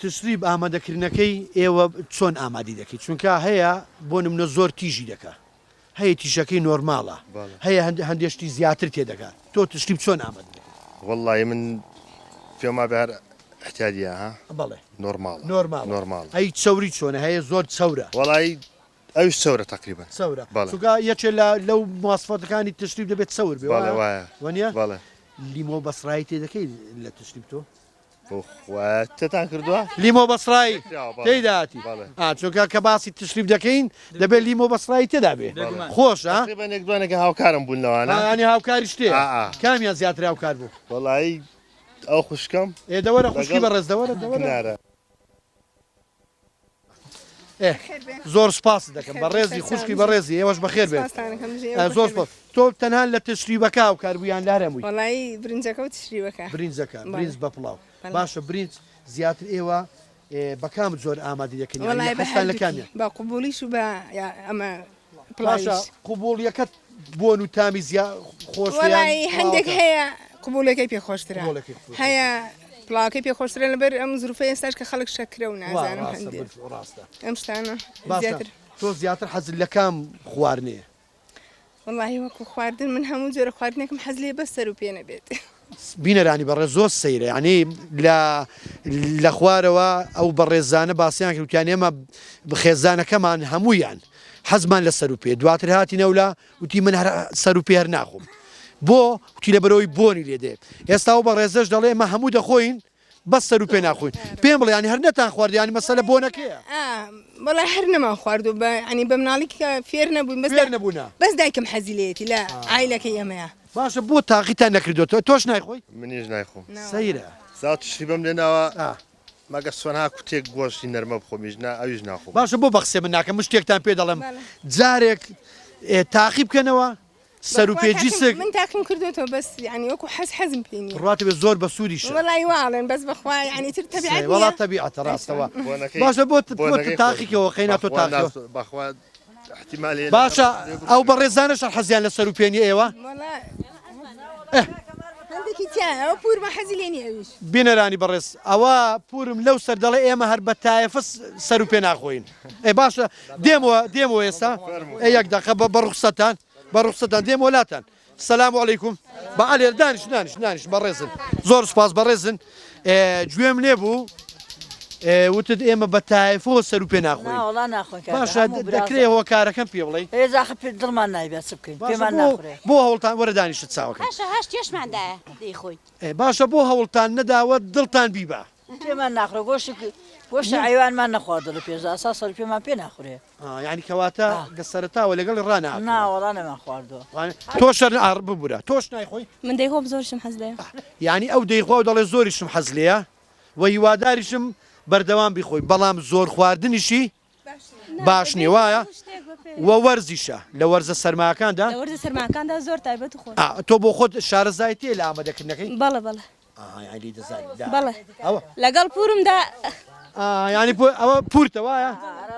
تشریب ئامادەکردنەکەی ئێوە چۆن ئامادەی دەکەی؟ چونکە هەیە بۆ نمونە زۆر تیژی دەکا. هەیە تیشەکەی نۆرماڵە هەیە هەندێ شتی زیاتر تێدەکا تۆ تشریب چۆن ئامادە دەکەی؟ وەڵڵاهی من پێم وابێ هەر ئیعتیادیە ها بەڵێ نۆرماڵە نۆرماڵە نۆرماڵە ئەی چەوری چۆنە هەیە زۆر چەورە وەڵایی ئەویش چەورە تەقریبەن چەورە بەڵێ چونکە یەکێ لە لەو مواسفاتەکانی تشریب دەبێت چەور بێ بەڵێ وایە وەنیە بەڵێ لیمۆ بەسڕایی تێدەکەی لە تشریب تۆ؟ بۆخوا تێتان کردووە؟ لیمۆ بەسڕایی تێیدا هاتی ئا چونکە کە باسی تشریف دەکەین دەبێت لیمۆ بەسڕایی تێدا بێ خۆش ئا تقریبا یەک دوانێکە هاوکارم بوون لەوانە ئانی هاوکاری شتێ کامیان زیاتر هاوکار بوو؟ وەڵایی ئەو خوشکەم ئێ دەوەرە خوشکی بەڕێز دەوەرە دەوەرە زۆر سپاست دەکەم بەڕێزی خوشکی بەڕێزی ئێوەش بەخێر بێن زۆر سپاس تۆ تەنها لە تشریبەکە هاوکار بوو یان لە هەمووی وەڵایی برنجەکە و تشریبەکە برنجەکە برنج بە پڵاو باشە برنج زیاتر ئێوە بە کام جۆر ئامادە دەکەن وەڵای بە لە کامیان بە قوبوڵیش و بە ئەمە باشە قوبوڵیەکەت بۆن و تامی زیا خۆش وەڵایی هەندێک هەیە قوبوڵەکەی پێ خۆشترە هەیە. پڵاوەکەی پێ خۆشترە لەبەر ئەم زروفە ئێستاش کە خەڵک شەکرە و وا نازانم ڕاستە هەندێ بالفعل ڕاستە. ئەم شتانە باشە زیاتر. تۆ زیاتر حەزت لە کام خواردنەیە؟ وەڵاهی وەکو خواردن من هەموو جۆرە خواردنێکم حەز لێیە بەس سەر و پێ نەبێت. بینەرانی بەڕێز زۆر سەیرە یانی لە لە خوارەوە ئەو بەڕێزانە باسیان کرد وتیان ئێمە خێزانەکەمان هەموویان حەزمان لە سەر و پێ دواتر هاتینەولا وتی من هەر سەر و پێ هەر ناخۆم بۆ وتی لەبەرەوەی بۆنی لێ دێ ئێستا ئەو بەڕێزەش دەڵێ ئێمە هەموو دەخۆین بەس سەر و پێ ناخۆین پێم بڵێ یانی هەر نەتان خوارد یانی مەسەلە بۆنەکەیە وەڵا هەر نەمان خواردووە بە یانی بە مناڵی کە فێر نەبووین بەس فێر نەبوونە بەس دایکم حەزی لێیەتی لە عایلەکەی ئێمەیە. باشە بۆ تاقیتان نەکردۆتەوە تۆش نایخۆی؟ منیش نایخۆم. سەیرە. زاو تشریبەم لێ ناوە مەگەر سۆنها کوتێک گۆشتی نەرمە بخۆمیش نا ئەویش ناخۆم. باشە بۆ بەقسەی من ناکەم من شتێکتان پێ دەڵێم جارێک تاقی بکەنەوە سەر و پێ جیسک. من تاقیم کردۆتەوە بەس یانی وەکو حەز حەزم پێی نیە. بڕواتە بێ زۆر بەسوودیشە. وەڵای وا ئەڵێن بەس بەخوا یانی تر تەبیعەت نیە. وەڵا تەبیعەتە ڕاستەوە. باشە بۆ تاقیکەوە قەینا تۆ تاقیکەوە. بەخوا احتمال باشە ئەو بەڕێزانەش هەر حەزیان لە سەر و پێ نیە ئێوە؟ وەڵا هەندێکی تیایە ئەوە پوورمە حەزی لێ نیە ئەویش. بینەرانی بەڕێز ئەوە پوورم لەو سەر دەڵێ ئێمە هەر بە تایەفە سەر و پێ ناخۆین. ئێ باشە دێمەوە دێمەوە ئێستا ئێ یەک دەقە بە ڕوخسەتان بە ڕوخسەتان دێمەوە لاتان. سلام علیکم بە ئەلێر دانیش دانیش دانیش بەڕێزن زۆر سوپاس بەڕێزن گوێم لێ بوو وتت ئێمە بە تایفەوە سەر و پێ ناخۆین نا وەڵا ناخۆین کاکە باشە هەموو برازا دەکرێ هۆکارەکەم پێ بڵێی ئێ جاخە پێ دڵمان نایبێ چ بکەین باشە پێمان بۆ ناخورێ بۆ هەوڵتان وەرە دانیشت چاوەکەم باشە هەشت یشمان دایە دەیخۆین. ئێ باشە بۆ هەوڵتان نەداوە دڵتان بیبا. پێمان ناخورێ گۆشت گۆشتی عەیوانمان نەخواردوە لە پێشدا ئەسا سەر و پێمان پێ ناخورێ. یانی کەواتە لە سەرەتاوە لەگەڵی ڕانەهاتووە. نا وەڵا نەمان خواردووە. تۆش ئەر ببورە تۆش نایخۆی؟ من دەیخۆم زۆریشم حەز لێیە. یانی ئەو دەیخوا و دەڵێ زۆریشم حەز لێیە و هیواداریشم بەردەوام بیخۆی بەڵام زۆر خواردنیشی باش نیە وایە؟ وە وەرزیشە لە وەرزە سەرماکاندا. لە وەرزە سەرماکاندا زۆر تایبەت و خۆشە. تۆ بۆ خۆت شارەزایت هەیە لە ئامادەکردنەکەی؟ بەڵێ بەڵێ. ئاها یانی لێی دەزانی دا بەڵێ ئەوە لەگەڵ پورمدا. ئا یانی پو ئەوە پورتە وایە؟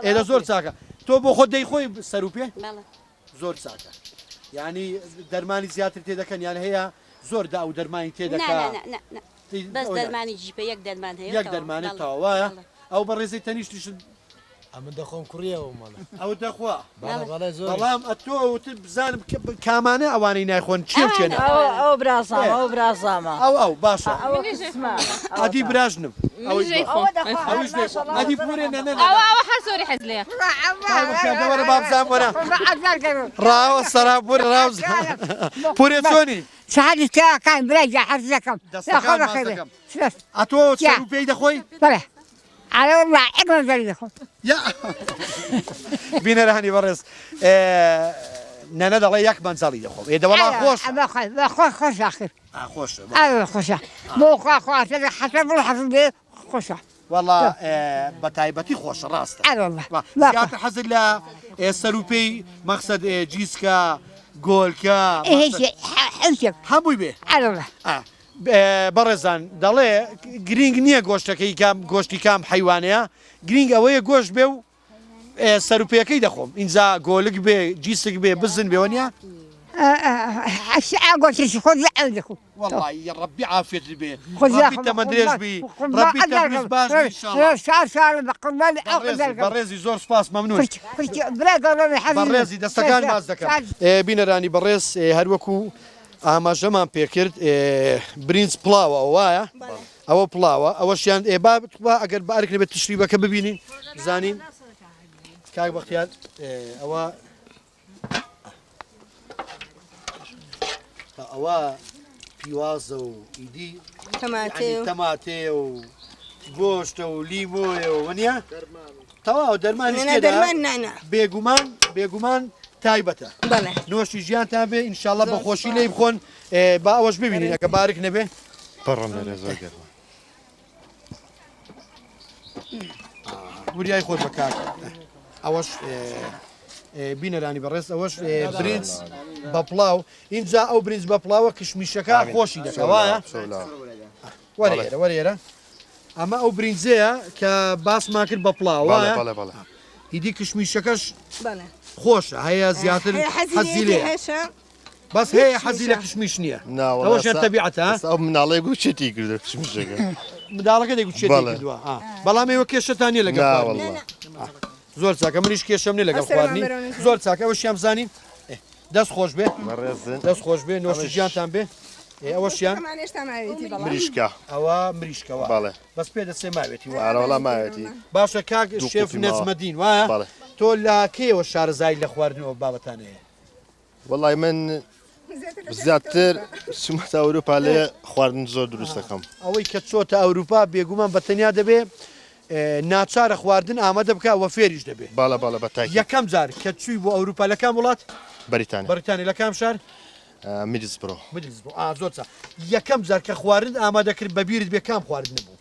ئێ دە زۆر چاکە تۆ بۆ خۆت دەیخۆی سەر و پێ؟ بەڵێ. زۆر چاکە یانی دەرمانی زیاتر تێ دەکەن یان هەیە زۆر دا و دەرمانی تێ نا دەکا؟ نا نا نا نا بەس دەرمانی جیپە یەک دەرمان هەیە و یەک تەواو دەرمانە بەڵێ تەواو وایە؟ بەڵێ. ئەو بەڕێزەی تەنیشتیشت ئەمن دەخۆم کوڕیە ئەو ماڵە. ئەو دەخوا. بەڵێ بەڵێ زۆریش. بەڵام ئەتۆ وتت بزانم کامانە ئەوانەی نایخۆن کێ و کێنە؟ ئەوە ئەوە برازامە ئەوە برازامە. ئەو ئەو باشە. ئەوە کچمە. ئەدی براژنم. منیش دەیخۆم. ئەویش دەیخۆ. ئەدی پورێ نە نە نە. ئەوە ئەوە هەر زۆری حەز لێیە. وەرە با بزانم وەرە. ڕاوە سەرا پورێ ڕاو پورێ چۆنی؟ سەعاتی تاکان برای جا حەز دەکەم. دەستەکان ماچ دەکەم. ئەتۆ سەر و پێی دەخۆی؟ بەڵێ. ئەرێ وەڵا یەک مەنزەری دەخۆم. یا بینەرانی بەڕێز نەنە دەڵێ یەک مەنزەڵی دەخۆم ئێ دەوەڵا خۆش ئەمە خۆش خۆش ئاخر خۆشە ئەرێ خۆشە بۆ خوا خوا حەسەن بڵ حەزم لێ خۆشە وەڵا بە تایبەتی خۆشە ڕاستە ئەرێ وەڵا زیاتر حەزت لە سەر و پێی مەقسەد جیسکە گۆلکە هەمووی بێ ئەرێ وەڵا بەڕێزان دەڵێ گرینگ نییە گۆشتەکەی کام گۆشتی کام حەیوانەیە گرینگ ئەوەیە گۆشت بێ و سەر و پێکەی دەخۆم ئینجا گۆلک بێ جیسک بێ بزن بێ وەنیە؟ گۆشتێکی خۆش بێ ئەو دەخۆم. وەڵڵاهی ڕەبی عافیەتت بێ ڕەبی تەمەن درێژ بی ڕەبی تەندروست باش بی ئینشاڵڵا. بەڕێزی زۆر سوپاس مەمنون. بەڕێزی دەستەکان ماچ دەکەم. بینەرانی بەڕێز هەروەکو ئاماژەمان پێکرد برینج پڵاوە ئەوە وایە؟ ئەوە پڵاوە ئەوەشیان ئێ با با ئەگەر بە ئەرک نەبێت تشریبەکە ببینین بزانین کاک بەختیار ئەوە ئەوە پیوازە و ئیدی تەماتێ و تەماتێ و گۆشتە و لیمۆیە و وەنیە تەواو دەرمانیش نا تێدایە؟ دەرمان نا نا. بێگومان بێگومان تایبەتە. بەڵێ. نۆشی ژیانتان بێ ئینشاڵڵا بە خۆشی لێی بخۆن با ئەوەش ببینین ئەگە بارک نەبێ. پەڕم لێرە زۆر گەرمە. وریای خۆت بە کاک ئەوەش بینەرانی بەڕێز ئەوەش برنج بە پڵاو ئینجا ئەو برنج بە پڵاوە کشمیشەکە خۆشی دەکا وایە؟ وەرە ئێرە وەرە ئێرە ئەمە ئەو برینجەیە کە باسمان کرد بە پڵاو وایە؟ بەڵێ بەڵێ ئیدی کشمیشەکەش بەڵێ خۆشە هەیە زیاتر هەیە حەزی حەزی لێیەتی لێیە هەشە. بەس هەیە حەزی لە کشمیش نییە. نا وەڵا ئەوەشیان تەبیعەتە ها؟ ئێستا ئەو مناڵەی گوو چێتی کردووە کشمیشەکە. منداڵەکە دەیگوت چێتی بەڵێ. کردووە. ئا. بەڵام ئێوە کێشەتان نییە لەگەڵ نا خواردنی؟ وەڵا. ئا. زۆر چاکە منیش کێشەم نییە لەگەڵ ئەسەلام خواردنی. بەرەو زۆر چاکە ئەوەشیان بزانین. ئێ، دەست خۆش بێ. بەڕێزن. دەست خۆش بێ نۆشی ئەمەش گیانتان بێ. ئێ ئەوەشیان ئەمان هێشتا ماوێتی بەڵام. مریشکە. ئەوە مریشکە وا. بەڵێ. بەس پێ دەچێ ماوێتی وا. ئارە وەڵا ماوێتی. باشە کاک دوو شێف قوتی ماوە. نەجمەدین وایە؟ بەڵێ. تۆ لە کەیەوە شارەزایی لە خواردن و ئەو بابەتانە هەیە؟ وەڵای من زیاتر چوومەتە ئەوروپا لێ خواردن زۆر دروست دەکەم. ئەوەی کە چۆتە ئەوروپا بێگومان بە تەنیا دەبێ ناچارە خواردن ئامادە بکا وە فێریش دەبێ. بەڵێ بەڵێ بە تاکید. یەکەم جار کە چووی بۆ ئەوروپا لە کام وڵات؟ بەریتانیا. بەریتانیا لە کام شار؟ میدلسبرۆ. میدلسبرۆ ئا زۆر چا. یەکەم جار کە خواردنت ئامادە کرد بە بیرت بێ کام خواردنە بوو؟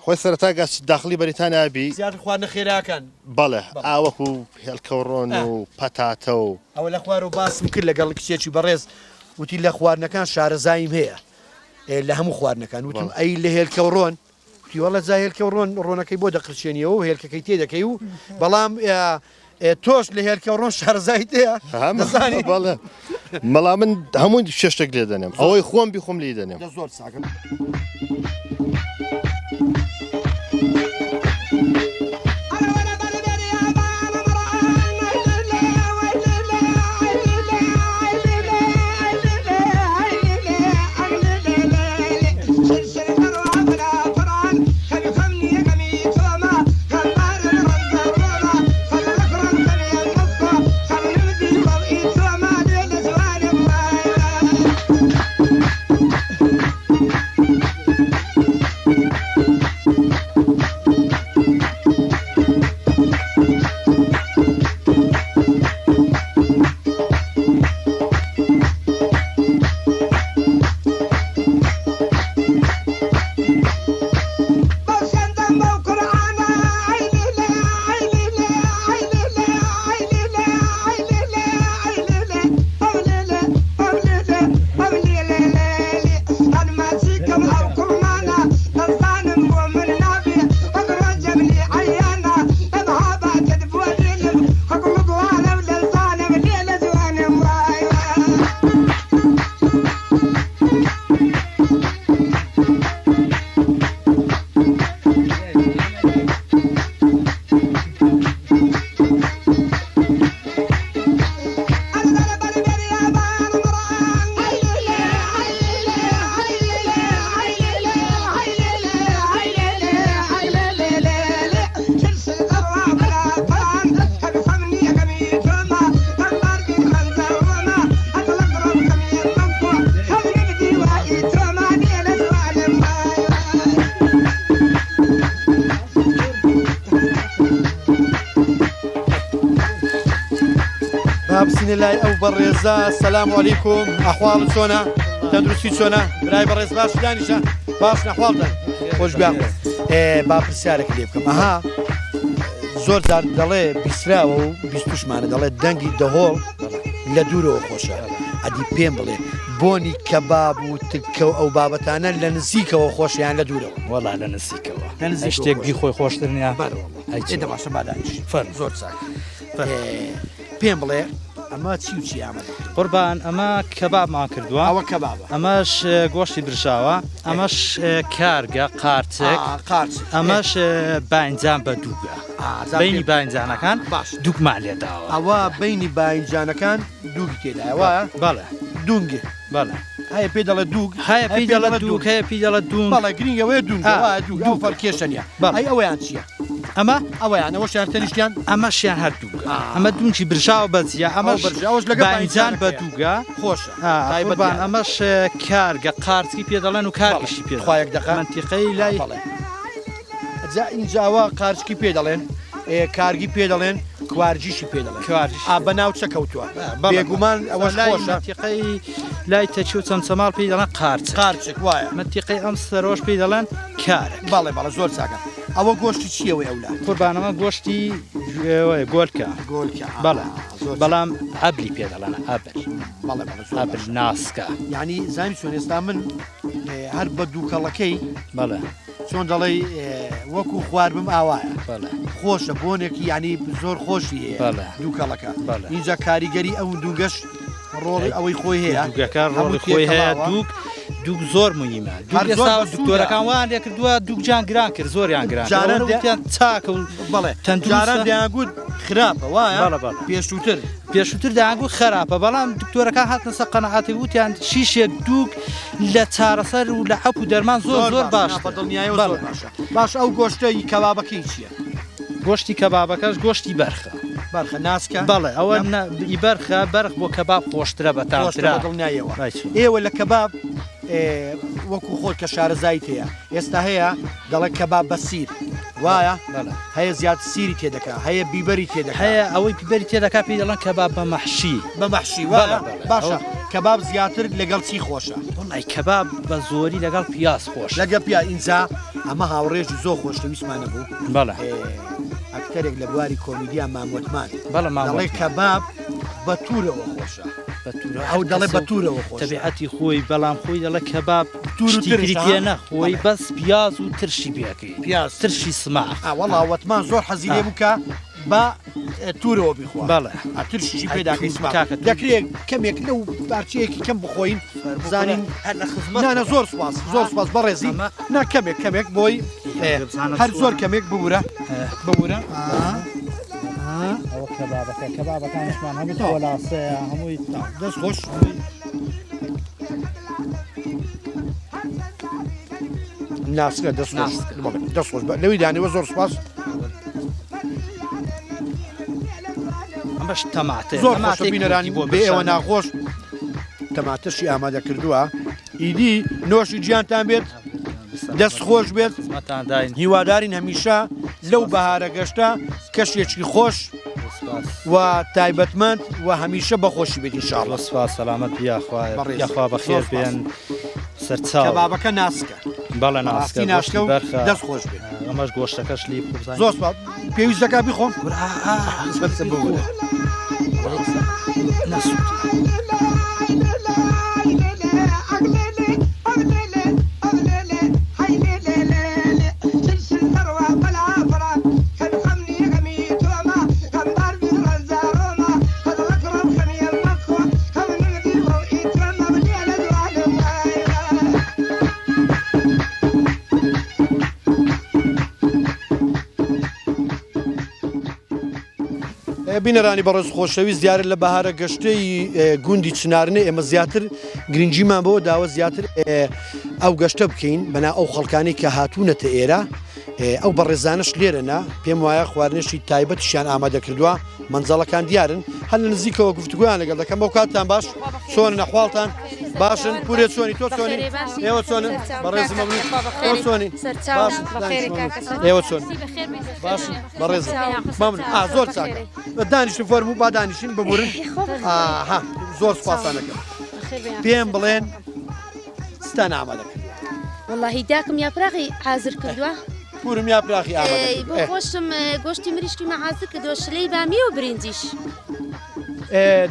خۆی سەرەتا گە داخلی بەریتانیا بی. زیاتر خواردنە خێراکان. بەڵێ ئا وەکو هێلکە و ڕۆن و پەتاتە و. ئەوە لە خوارەوە باسم کرد لەگەڵ کچێکی بەڕێز وتی لە خواردنەکان شارەزاییم هەیە لە هەموو خواردنەکان وتم ئەی لە هێلکە و ڕۆن وتی وەڵا جا هێلکە و ڕۆن ڕۆنەکەی بۆ دەقرچێنیەوە و هێلکەکەی تێ دەکەی و بەڵام تۆش لە هێلکە و ڕۆن شارەزایت هەیە دەزانی بەڵێ بەڵام من هەموو شێشتێک لێ دەنێم ئەوەی خۆم بیخۆم لێی دەنێم. دە زۆر چاکە. با بچینە لای ئەو بەڕێزە سەلام علیکم ئەحواڵ چۆنە تەندروستی چۆنە برای بەڕێز باش دانیشە باش نەحواڵتان خۆش بیا با پرسیارێک لێ بکەم ئەها زۆر جار دەڵێ بیسراوە و بیستوشمانە دەڵێ دەنگی دەهۆڵ لە دوورەوە خۆشە ئەدی پێم بڵێ بۆنی کەباب و تککە و ئەو بابەتانە لە نزیکەوە خۆشیان لە دوورەوە وەڵا لە نزیکەوە لە نزیکەوە شتێک خۆشە. بیخۆی خۆشتر نییە بەڵێ وەڵا. ئەی چی ئێ دەباشە با دانیشین. فەرموو. زۆر چاک. پێم بڵێ ئەمە چی و چی ئامادە کردووە؟ قوربان ئەمە کەبابمان کردووە ئەوە کەبابە. ئەمەش گۆشتی برژاوە ئەمەش کارگە قارچک قارچک ئەمەش باینجان بە دووگە بینی باینجانەکان باش دووگمان لێداوە ئەوە بینی باینجانەکان دووگی تێدایە وایە؟ بەڵێ دوونگێ بەڵێ هەیە پێی دەڵێ دووگ هەیە پێی دەڵێ دووگ هەیە پێی دەڵێ دوونگ بەڵێ گرینگ ئەوەیە دوونگە وایە دووگ ئەو فەرکێشە نییە بەڵێ. ئەی ئەوەیان چییە؟ ئەمە ئەوەیان ئەوەشیان تەنیشتیان ئەمەشیان هەر دووگە ئەمە دوونکی برژاوە بەجیا ئەمەش ئەوەش لەگەڵ باینجان بە باینجانەکەیە. دووگە خۆشە تایبەت قوربان دیارە. ئەمەش کارگە قارچکی پێ دەڵێن و کارگیشی پێ خوا یەک دەقە. مەنتیقەی لای بەڵێ جا ئینجا ئەوە قارچکی پێ دەڵێن کارگی پێ دەڵێن کوارجیشی پێ دەڵێن کوارجیشی ئا بە ناوچە کەوتووە بەڵێ. بێگومان ئەوەش لای خۆشە مەنتیقەی لای تەکی و چەمچەماڵ پێی دەڵێن قارچک قارچک وایە مەنتیقەی ئەم سەرۆش پێی دەڵێن کارک بەڵێ بەڵێ زۆر چاکە ئەوە گۆشتی چییەوەی ئەولا قوربان ئەمە گۆشتی ئەوەیە گۆلکە گۆلکە بەڵێ زۆر چاکە. بەڵام ئەبلی پێ دەڵێن ئەبل بەڵێ بەڵێ زۆر ئەبل باشە. ناسکە یعنی زانی چۆن ئێستا من هەر بە دووکەڵەکەی بەڵێ چۆن دەڵێی وەکو خواربم ئاوایە. خۆشە بۆنێکی یانی زۆر خۆشی هەیە دووکەڵەکە ئینجا کاریگەری ئەو دووگەش ڕۆڵی ئەوەی خۆی هەیە دووگەکە ڕۆڵی خۆی هەیە دووک دووک زۆر مهمە دووک ئێستا دکتۆرەکان وان لێ کردووە دووکجان گران کرد زۆریان گران جاران وتیان چاکە و بەڵێ جاران دەیانگوت خراپە وایە پێشووتر پێشووتر دەیانگوت خراپە بەڵام دکتۆرەکان هاتنە سەر قەناعەتی وتیان شیشێک دووک لە چارەسەر و لە حەپ و دەرمان زۆر زۆر باش دڵنیایەوە زۆر باشە باش ئەو گۆشتەی کەبابەکەی چییە؟ گۆشتی کەبابەکەش گۆشتی بەرخە. بەرخە ناسکە؟ بەڵێ ئەوە ئی بەرخە بەرخ بۆ کەباب خۆشترە بەتامترە. دڵنیایەوە ئێوە لە کەباب وەکو خۆت کە شارەزایت هەیە ئێستا هەیە دەڵێ کەباب بە سیر وایە هەیە زیاد سیری تێدەکا هەیە بیبەری تێدەکا هەیە ئەوەی بیبەری تێدەکا پێی دەڵێن کەباب بە مەحشی بە مەحشی وایە باشە کەباب زیاتر لەگەڵ چی خۆشە؟ وەڵای کەباب بە زۆری لەگەڵ پیاز خۆشە. لەگە پیا ئینجا ئەمە هاوڕێژی زۆر خۆشەویستمانە بوو بەڵێ ئەکتەرێک لە بواری کۆمیدیا مامۆتمان بەڵێ مامۆتمان دەڵێ کەباب بە تورەوە خۆشە بە تورە ئەو دەڵێ بە تورەوە خۆشە تەبیعەتی خۆی بەڵام خۆی دەڵێ کەباب تور و شتی ترش تری ها؟ تێ نەخۆی بەڵێ. بەس پیاز و ترشی پێ ئەکەی پیاز ترشی سماق ئا وەڵا وەتمان زۆر حەزی لێ بوو کە بە تورەوە بیخوا بەڵێ ترشیشی ئەی پێداکەی تور سماق کاکە تور. دەکرێت کەمێک لەو پارچەیەکی کەم بخۆین زانین هەر لە خزمەت نا نا زۆر سوپاس زۆر سوپاس بەڕێزی نا کەمێک کەمێک بۆی هەر زۆر کەمێک ببورە ببورە ئەوە کەبابەکە کەبابەکانیشمان هەموو خۆلاسەیە هەمووی دەست خۆش ناسکە دەست خۆش دەست خۆش لەوی دانیوە زۆر سوپاس ئەمەش تەماتە زۆر خۆشە بینەرانی بۆ بێ ئێوە ناخۆش تەماتەشی ئامادە کردووە ئیدی نۆشی گیانتان بێت دەست خۆش بێت هیوادارین هەمیشە لەو بەهارە گەشتە کەشێکی خۆش و تایبەتمەند و هەمیشە بەخۆشی بێت ئینشاءاللە سپاس سەلامەت یاخوا یاخوا بەخێر بێن سەرچاو کەبابەکە ناسکە بەڵێ ناسکە ناسکە و دەست خۆش بێت ئەمەش گۆشتەکەش لی زۆر سپاس پێویست دەکات بیخۆم نەسووت. بینەرانی بەڕێز خۆشەویست دیارە لە بەهارە گەشتەی گوندی چنارنێ ئێمە زیاتر گرنگیمان بەوە داوە زیاتر ئەو گەشتە بکەین بەنا ئەو خەڵکانی کە هاتوونەتە ئێرە ئەو بەڕێزانش لێرەنا پێم وایە خواردنێکی تایبەتیشیان ئامادە کردووە مەنزەڵەکان دیارن هەر لە نزیکەوە گفتوگویان لەگەڵ دەکەم بەو کاتتان باش چۆن نەخواڵتان باشن پورێ چۆنی تۆ چۆنی ئێوە چۆنن بەڕێزم تۆ چۆنی ئێوە چۆن باش بەڕێز مامن ئا زۆر چاکە دانیشتن فەرموو با دانیشین ببورن ئاها زۆر سوپاسانەکەم پێم بڵێن ستان ئامادە کردووە وەڵاهی داکم یاپراغی حازر کردووە پورم یاپراغی ئامادە بۆ خۆشم گۆشتی مریشکی مەحازر کردووە شلەی بامیە و برنجیش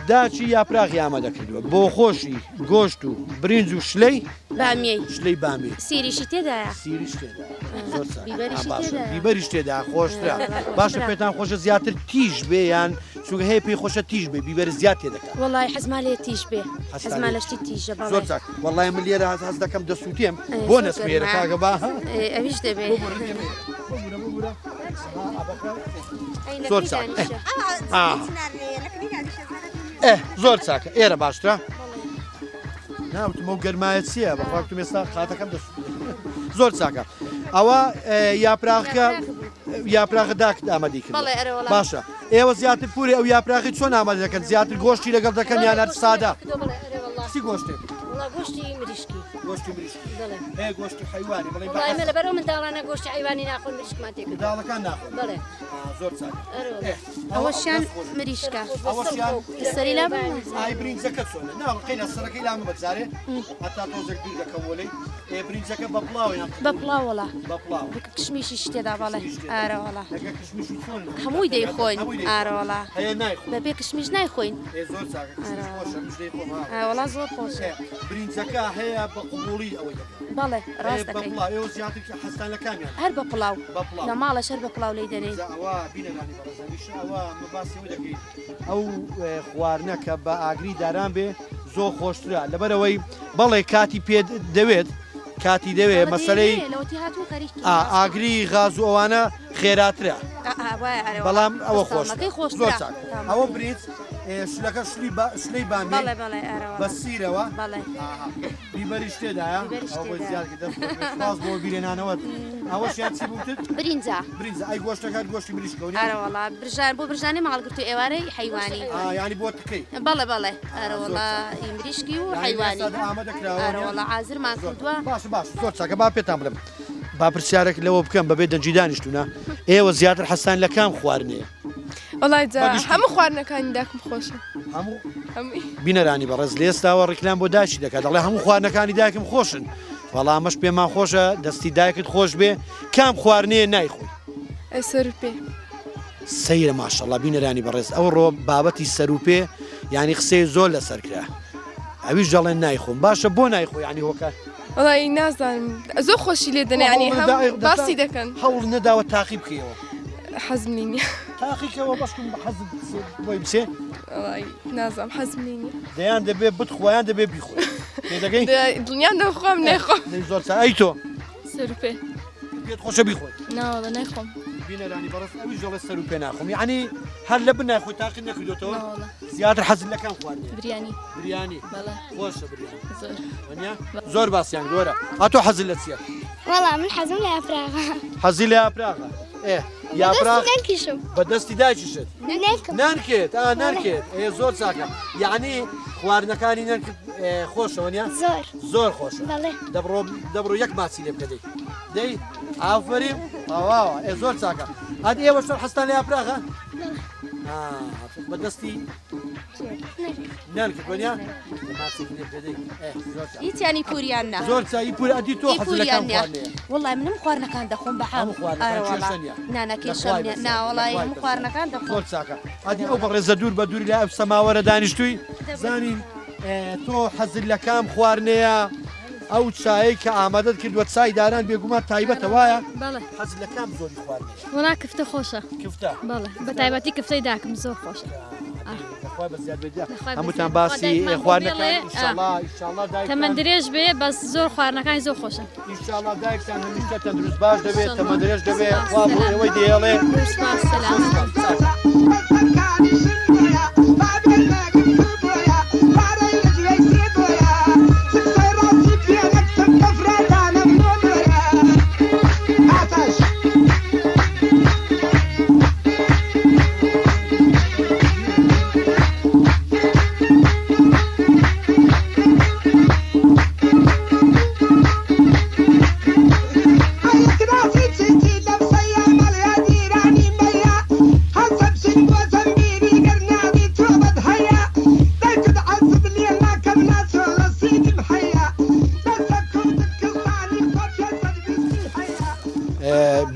داچی یاپراغی ئامادە کردووە بۆ خۆشی گۆشت و برنج و شلەی بامیەی شلەی بامی سیریشی تێدایە سیریش تێدایە زۆر چاک بیبەریشی تێدایە بیبەریش تێدا خۆشترە باشە پێتان خۆشە زیاتر تیژ بێ یان چونکە هەیە پێی خۆشە تیژ بێ بیبەر زیاد تێ دەکات وەڵای حەزمان لێ تیژ بێ حەزمان لە شتی تیژە بەڵێ زۆر چاک وەڵای من لێرە هەز دەکەم دەسووتێم بۆ نەسمێرە کاکە با ئەویش دەبێ زۆر چاک زۆر چاکە ئێرە باشترە ناوتم ئەو گەرمایە چییە بەخواکتم ئێستا خاتەکەم دەست زۆر چاکە ئەوە یاپراخکە یاپراخە داکت ئامادەی کرد باشە ئێوە زیاتر پوری ئەو یاپراخی چۆن ئامادە دەکەن زیاتر گۆشتی لەگەڵ دەکەن یان هەر سادە چی گۆشتێک گۆشتی مریشکی گۆشتی مریشکی بەڵێ گۆشتی حیوانی بڵێ وەڵای ئێمە لەبەر ئەو منداڵانە گۆشتی حیوانی ناخۆن مریشکمان تێ کردووە منداڵەکان ناخۆن بەڵێ زۆر چاکە ئەوەشیان مریشکە سەری لا ئای برینجەکە چۆنە نا قەینا سەرەکەی لامە بەجارێ هەتا تۆزێک دوور دەکەم وەلەی. ئێ برنجەکە بە پڵاوە یان بە پڵاو وەڵا. بە پڵاو. کشمیشیش تێدا بەڵێ. ئارە وەڵا. لەگە کشمیشی چۆن؟ هەمووی دەیخۆین. هەمووی دەیخۆن. ئارە وەڵا. هەیە نایخۆن. بەبێ کشمیش نایخۆین. ئێ زۆر چاکە کشمیش خۆشە منیش دەیخۆم ها. ئا وەڵا زۆر خۆشە. ئێ برنجەکە هەیە بە قبوڵی ئەوەی دەکەن. بەڵێ ڕاست بە دەکەی. پڵاو ئێوە زیاتر حەزتان لە کامیان؟ هەر بە پڵاو. بە پڵاو. لە ماڵەش هەر بە پڵاو لێی دەنێین. جا ئەوە بینەرانی بەڕێز هەمیشە ئەوە مە باسی ئەوە دەکەین ئەو خواردنە کە بە ئاگری داران بێ زۆر خۆشترە لەبەرەوەی بەڵێ کاتی پێ دەوێت کاتی دەوێ مەسەلەی ئاگری غاز و ئەوانە خێراترە بەڵام ئەوە خۆش زۆر چاک ئەوە بریت شلەکە شلی شلەی بامێ بە سیرەوە بیبەریش تێدایە ئەوە بۆی زیاد کرد دەست خۆش بێت. سپاس بۆ بیرێنانەوەت ئەوەشیان چی بووتت برنجە برنجە ئەی گۆشتەکە گۆشتی مریشکە و نییە؟ ئارە وەڵا برژان بۆ برژانی ماڵ گرتو ئێوارەی حەیوانی ئا یانی بۆ تکەی بەڵێ بەڵێ ئارە وەڵا ئی مریشکی و یانی حەیوانی ئێستا ئامادە کراوە ئارە نییە؟ وەڵا عازرمان زۆر کردووە باشە باش زۆر چاکە با پێتان بڵێم با پرسیارێک لەوە بکەم بەبێ دەنگی دانیشتوونە ئێوە زیاتر حەزتان لە کام خواردنەیە وەڵای جا بەگشتی. هەموو خواردنەکانی داکم خۆشە هەموو هەمووی بینەرانی بەڕێز لە ئێستاوە ڕیکلام بۆ دایکی دەکات دەڵێ هەموو خواردنەکانی دایکم خۆشن وەڵا ئەمەش پێمان خۆشە دەستی دایکت خۆش بێ کام خواردنەیە نایخۆی ئەی سەروپێ سەیرە ماشەڵا بینەرانی بەڕێز ئەوڕۆ بابەتی سەروپێ یانی قسەی زۆر لەسەر کرا ئەویش دەڵێن نایخۆم باشە بۆ نایخۆ یانی هۆکار وەڵی نازانم زۆر خۆشی لێ دەنێ ینی هەم باسی دەکەن هەوڵ نەداوە تاقی بکەیەوە حەزم لێ نییە تاقیکەوە بەشکم بە حەزت بۆی بچێ وەڵی نازانم حەزم لێ نییە دەیان دەبێ بتخوایان دەبێ بیخۆ تێدەگەی دڵنیام دەخۆم نایخۆم دەی زۆر چا ئەی تۆ سەروپێ پێت خۆشە بیخۆی ناوەڵە نایخۆم بینەرانی بەڕێز ئەویش دەڵێ سەر و پێ ناخۆم یعنی هەر لە بن ناخۆی تاقی نەکردۆتەوە زیاتر حەزت لە کام خواردنە بریانی بریانی بەڵێ خۆشە بریانی زۆر وەنیە زۆر باسیان گۆرە ئەتۆ حەزت لە چییە وەڵا من حەزم لە یاپراغە حەزی لە یاپراغە ئێ یاپراغ نانکیشم بە دەستی دایکیشت نانکم نانکێت ئا نانکێت ئێ زۆر چاکە یعنی خواردنەکانی نەنکت خۆشە وەنیە زۆر زۆر خۆشە بەڵێ دەبڕۆ دەبڕۆ یەک ماچی لێ بکە دەی دەی ئافەرین تەواوە ئێ زۆر چاکە ئەدی ئێوە چۆن حەزتان لە یاپراغە بە دەستی نانکرد وەنیە ماچێکی لێ بکە دەی ئێ زۆر چاکە هیچیانی پوریان نا زۆر چایی پور ئەدی تۆ ئی حەزت لە پوریان کام نییە خواردنەیە وەڵای منم خواردنەکان دەخۆم بە عام هەموو خواردنەکان ئارە وەڵا کێشە نییە نا نا لە کێشەم خوای نییە بەسەر نا لە وەڵای خوای هەموو بەسەر خواردنەکان دەخۆم زۆر چاکە ئەدی ئەو بەڕێزە دوور بە دووری لای ئەو سەماوەرە دانیشتووی زانین تۆ حەزت لە کام خواردنەیە ئەو چایەی کە ئامادەت کردووە چای داران بێگومان تایبەتە وایە بەڵێ حەزت لە کام زۆری خواردنەیە وەڵا کفتە خۆشە کفتە بەڵێ بە تایبەتی کفتەی داکم زۆر خۆشە لەخوای بە زیاد بێت لەخوای بە هەمووتان زیاد. باسی خوا دایکمان بۆ خواردنەکان بێڵێ، ئینشاڵڵا ئینشاڵڵا دایکتان تەمەن درێژ بێ بەس زۆر خواردنەکانی زۆر خۆشە ئینشاڵڵا دایکتان هەمیشە تەندروست باش دەبێت ئینشاڵڵا. تەمەن درێژ دەبێت سپاس، خوا بۆ سەلام. ئێوەی دەهێڵێ سپاس سەلام.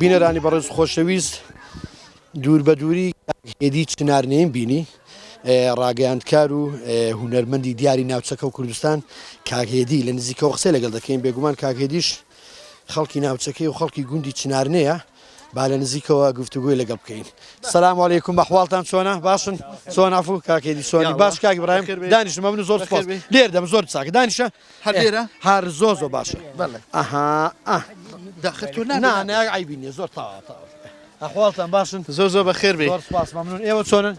بینەرانی بەڕێز خۆشەویست دوور بە دووری هێدی چنارنەیم بینی ڕاگەیاندکار و هونەرمەندی دیاری ناوچەکە و کوردستان کاک هێدی لە نزیکەوە قسەی لەگەڵ دەکەین بێگومان کاک هێدیش خەڵکی ناوچەکەی و خەڵکی گوندی چنارنەیە با لە نزیکەوە گفتوگۆی لەگەڵ بکەین سلام علیکم بەحواڵتان چۆنە باشن چۆن عفو کاک هێدی چۆنی باش کاک ئیبراهیم دانیشم مەمنون زۆر سپاس لێر دەم زۆر چاکە دانیشە هەر لێرە؟ هەر زۆر زۆر باشە بەڵێ. ئەها ئە داخر تۆ نابێ نا نا عەیبی نییە زۆر تەواوە تەواوە ئەحواڵتان باشن زۆر زۆر بەخێر بێی. زۆر سپاس مەمنون ئێوە چۆنن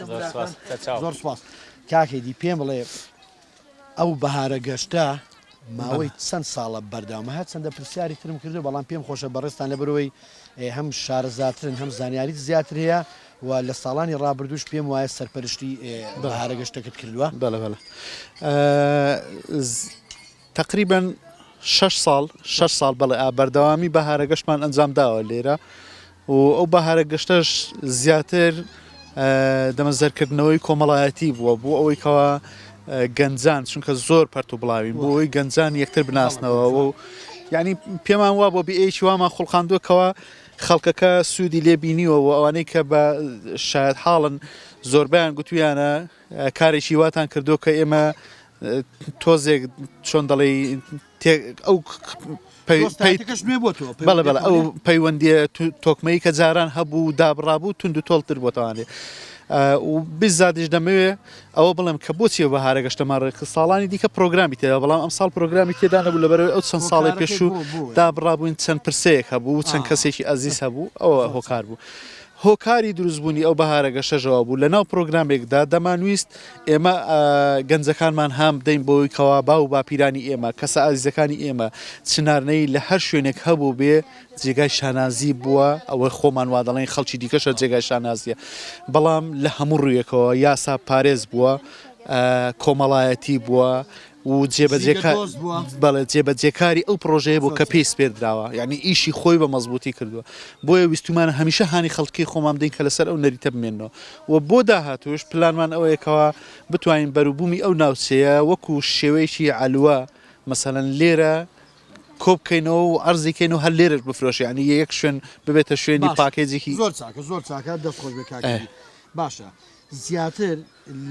زۆر سپاس. زۆر سپاس کاک هێدی پێم بڵێ ئەو بەهارە گەشتە ماوەی چەند ساڵە بەردەوامە هەرچەندە پرسیاری ترم کردو بەڵام پێم خۆشە بەڕێزتان لەبەرئەوەی هەم شارەزاترن هەم زانیاریت زیاتر هەیە و لە ساڵانی ڕابردووش پێم وایە سەرپەرشتی بەهارە گەشتەکەت کردووە. بەڵێ بەڵێ تەقریبەن شەش ساڵ شەش ساڵ بەڵێ ئا بەردەوامی بەهارە گەشتمان ئەنجام داوە لێرە و ئەو بەهارە گەشتەش زیاتر دەمەزەرکردنەوەی کۆمەڵایەتی بووە بۆ ئەوەی کەوا گەنجان چونکە زۆر پەرت و بڵاوین بۆ ئەوەی گەنجان یەکتر بناسنەوە و یعنی پێمان وا بۆ بێیەکی وامان خوڵقاندووە کەوا خەڵکەکە سوودی لێ بینیوە و ئەوانەی کە بە شایەت حاڵن زۆربیان گوتویانە کارێکی واتان کردو کە ئێمە تۆزێک چۆن دەڵێی ئەو بەڵێ بەڵێ ئەو پەیوەندیە تۆکمەی کە جاران هەبوو دابڕابوو تونند و تۆڵتر بۆتەوانێ و بزادیش دەمەوێ ئەوە بڵێم کە بۆچی بەهارە گەشتەمان ڕێک ساڵانی دیکە پرۆگرامی تێدا بەڵام ئەم ساڵ پرۆگرامی تێدا نەبوو لەبەرەوەی ئەو چەند ساڵی پێشوو دابڕابووین چەند پرسەیەک هەبوو چەند کەسێکی ئەزیز هەبوو ئەوە هۆکار بوو. هۆکاری دروستبوونی ئەو بەهارە گەشەشەوە بوو لەناو پرۆگرامێکدا دەمانویست ئێمە گەنجەکانمان هان بدەین بۆی کەوا باو و باپیرانی ئێمە کەسە ئازیزەکانی ئێمە چنارنەی لە هەر شوێنێک هەبوو بێ جێگای شانازی بووە ئەوە خۆمان وا دەڵێن خەڵکی دیکەشە جێگای شانازیە بەڵام لە هەموو ڕوویەکەوە یاسا پارێز بووە کۆمەڵایەتی بووە و جێبەجێکار بەڵێ جێبەجێکاری ئەو پڕۆژەیە بوو کە پێی سپێردراوە یعنی ئیشی خۆی بە مەزبووتی کردووە بۆیە ویستومانە هەمیشە هانی خەڵکی خۆمان بدەین کە لەسەر ئەو نەریتە بمێنەوە و بۆ داهاتووش پلانمان ئەوەیە کەوا بتوانین بەروبوومی ئەو ناوچەیە وەکو شێوەیەکی عەلوە مەسەلەن لێرە کۆبکەینەوە و عەرزی کەین و هەر لێرەش بفرۆشێ یعنی یەک شوێن ببێتە شوێنی پاکێجێکی زۆر چاکە زۆر چاکە دەست خۆش بێ کاک باشە زیاتر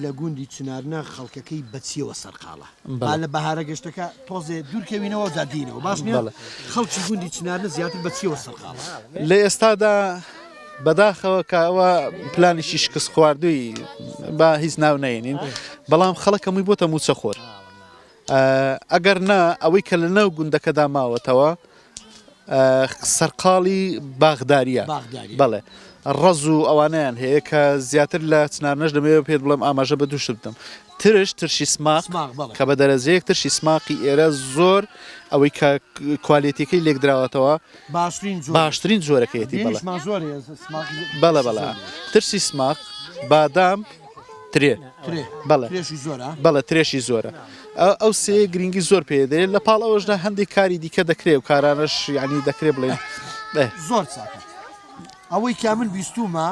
لە گوندی چنارنە خەڵکەکەی بە چیەوە سەرقاڵە؟ با لە بەهارە گەشتەکە تۆزێ دوورکەوینەوە جا دینەوە باش نیە؟ خەڵکی گوندی چنارنە زیاتر بە چیەوە سەرقاڵە؟ لە ئێستادا بەداخەوە کە ئەوە پلانێکی شکست خواردووی با هیچ ناو نەێنین بەڵام خەڵک هەمووی بۆتە مووچەخۆر ئەگەر نا ئەوەی کە لە ناو گوندەکەدا ماوەتەوە سەرقاڵی باخداریە بەڵێ ڕەز و ئەوانیان هەیە کە زیاتر لە چنارنەش دەمەوێت پێت بڵێم ئاماژە بە دوو شت بدەم ترش ترشی سماق کە بە دەرەجەیەک ترشی سماقی ئێرە زۆر ئەوەی کە کوالێتیەکەی لێکدراوەتەوە باشترین جۆرەکەیەتی بەڵێ بەڵێ ترسی سماق بادام ترێ بەڵێ بەڵێ ترێشی زۆرە ئەو سێ گرنگی زۆر پێ دەێت لە پاڵ ئەوەشدا هەندێک کاری دیکە دەکرێت و کارانەش یعنی دەکرێت بڵێن زۆر چاکە ئەوەی کە من بیستومە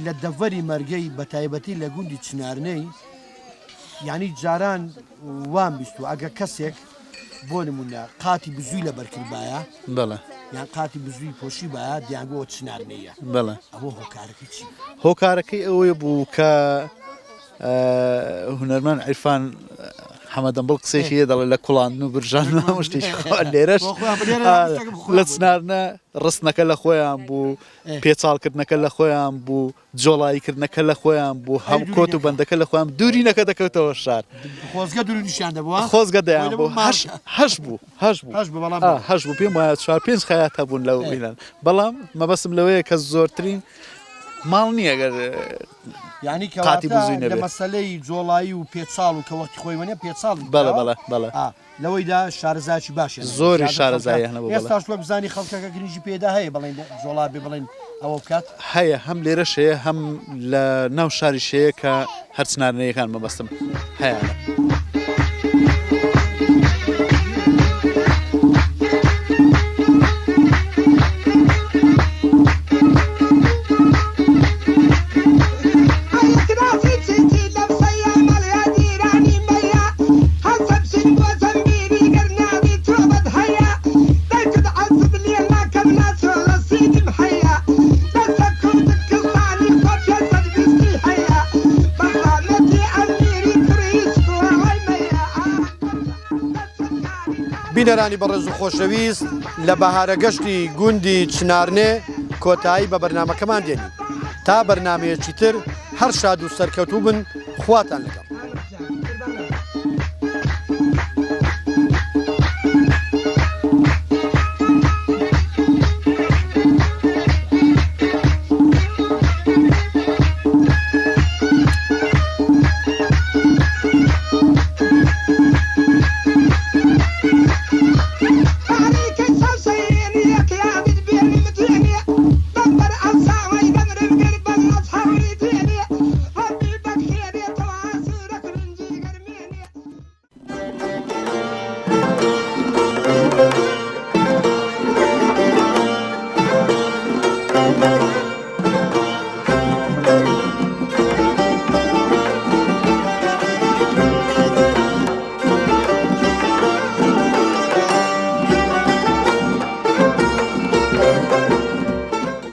لە دەڤەری مەرگەی بە تایبەتی لە گوندی چنارنەی یعنی جاران وام بیستوە ئەگە کەسێک بۆ نمونە قاتی بزوی لەبەر کردبایە بەڵێ یان قاتی بزوی پۆشی باە دیانگۆ چنارنەیە بەڵێ ئەوە هۆکارەکەی چی هۆکارەکەی ئەوەیە بوو کە هونەرمەند عیرفان حەمەدەمبڵ قسەیەکی هەیە دەڵێ لە کوڵاندن و برژاندن و هەموو شتێکی خۆ لێرەش لە چنارنە ڕستنەکە لە خۆیان بوو پێچاڵکردنەکە لە خۆیان بوو جۆڵایی کردنەکە لە خۆیان بوو هەم کۆت و بەندەکە لە خۆیان دوورینەکە دەکەوتەوە شار خۆزگە دوورینیشیان دەبوو خۆزگە دەیان بوو هەش هەش بوو هەش بوو هەش بوو بەڵام هەش بوو پێم وایە چوار پێنج خەیات هەبوون لەو ئینان بەڵام مەبەستم لەوەیە کە زۆرترین ماڵ نییە گەر یعنی قاتی کەواتە بزوی لە نەبێت مەسەلەی جۆڵایی و پێچاڵ و کە وەختی خۆی وەنیە پێچاڵ بەڵێ بەڵێ بەڵێ لەوەیدا شارەزایەکی باشیان هەبوو. زۆری زیاتر خەڵکە شارەزاییان هەبوو، بەڵێ. ئێستاش وەک بزانی خەڵکەکە گرنگی پێدا هەیە بڵێن جۆڵا بێ بڵێن ئەوە بکات؟ هەیە هەم لێرەش هەیە هەم لە ناو شاریش هەیە کە هەر چنارنەیەکان مەبەستم هەیانە. بینەرانی بەڕێز و خۆشەویست لە بەهارەگەشتی گوندی چنارنێ کۆتایی بە بەرنمەکەمان دێنین تا بەرنمەیەکی تر هەر شاد و سەرکەوتوو بن خواتان لەگەڵ.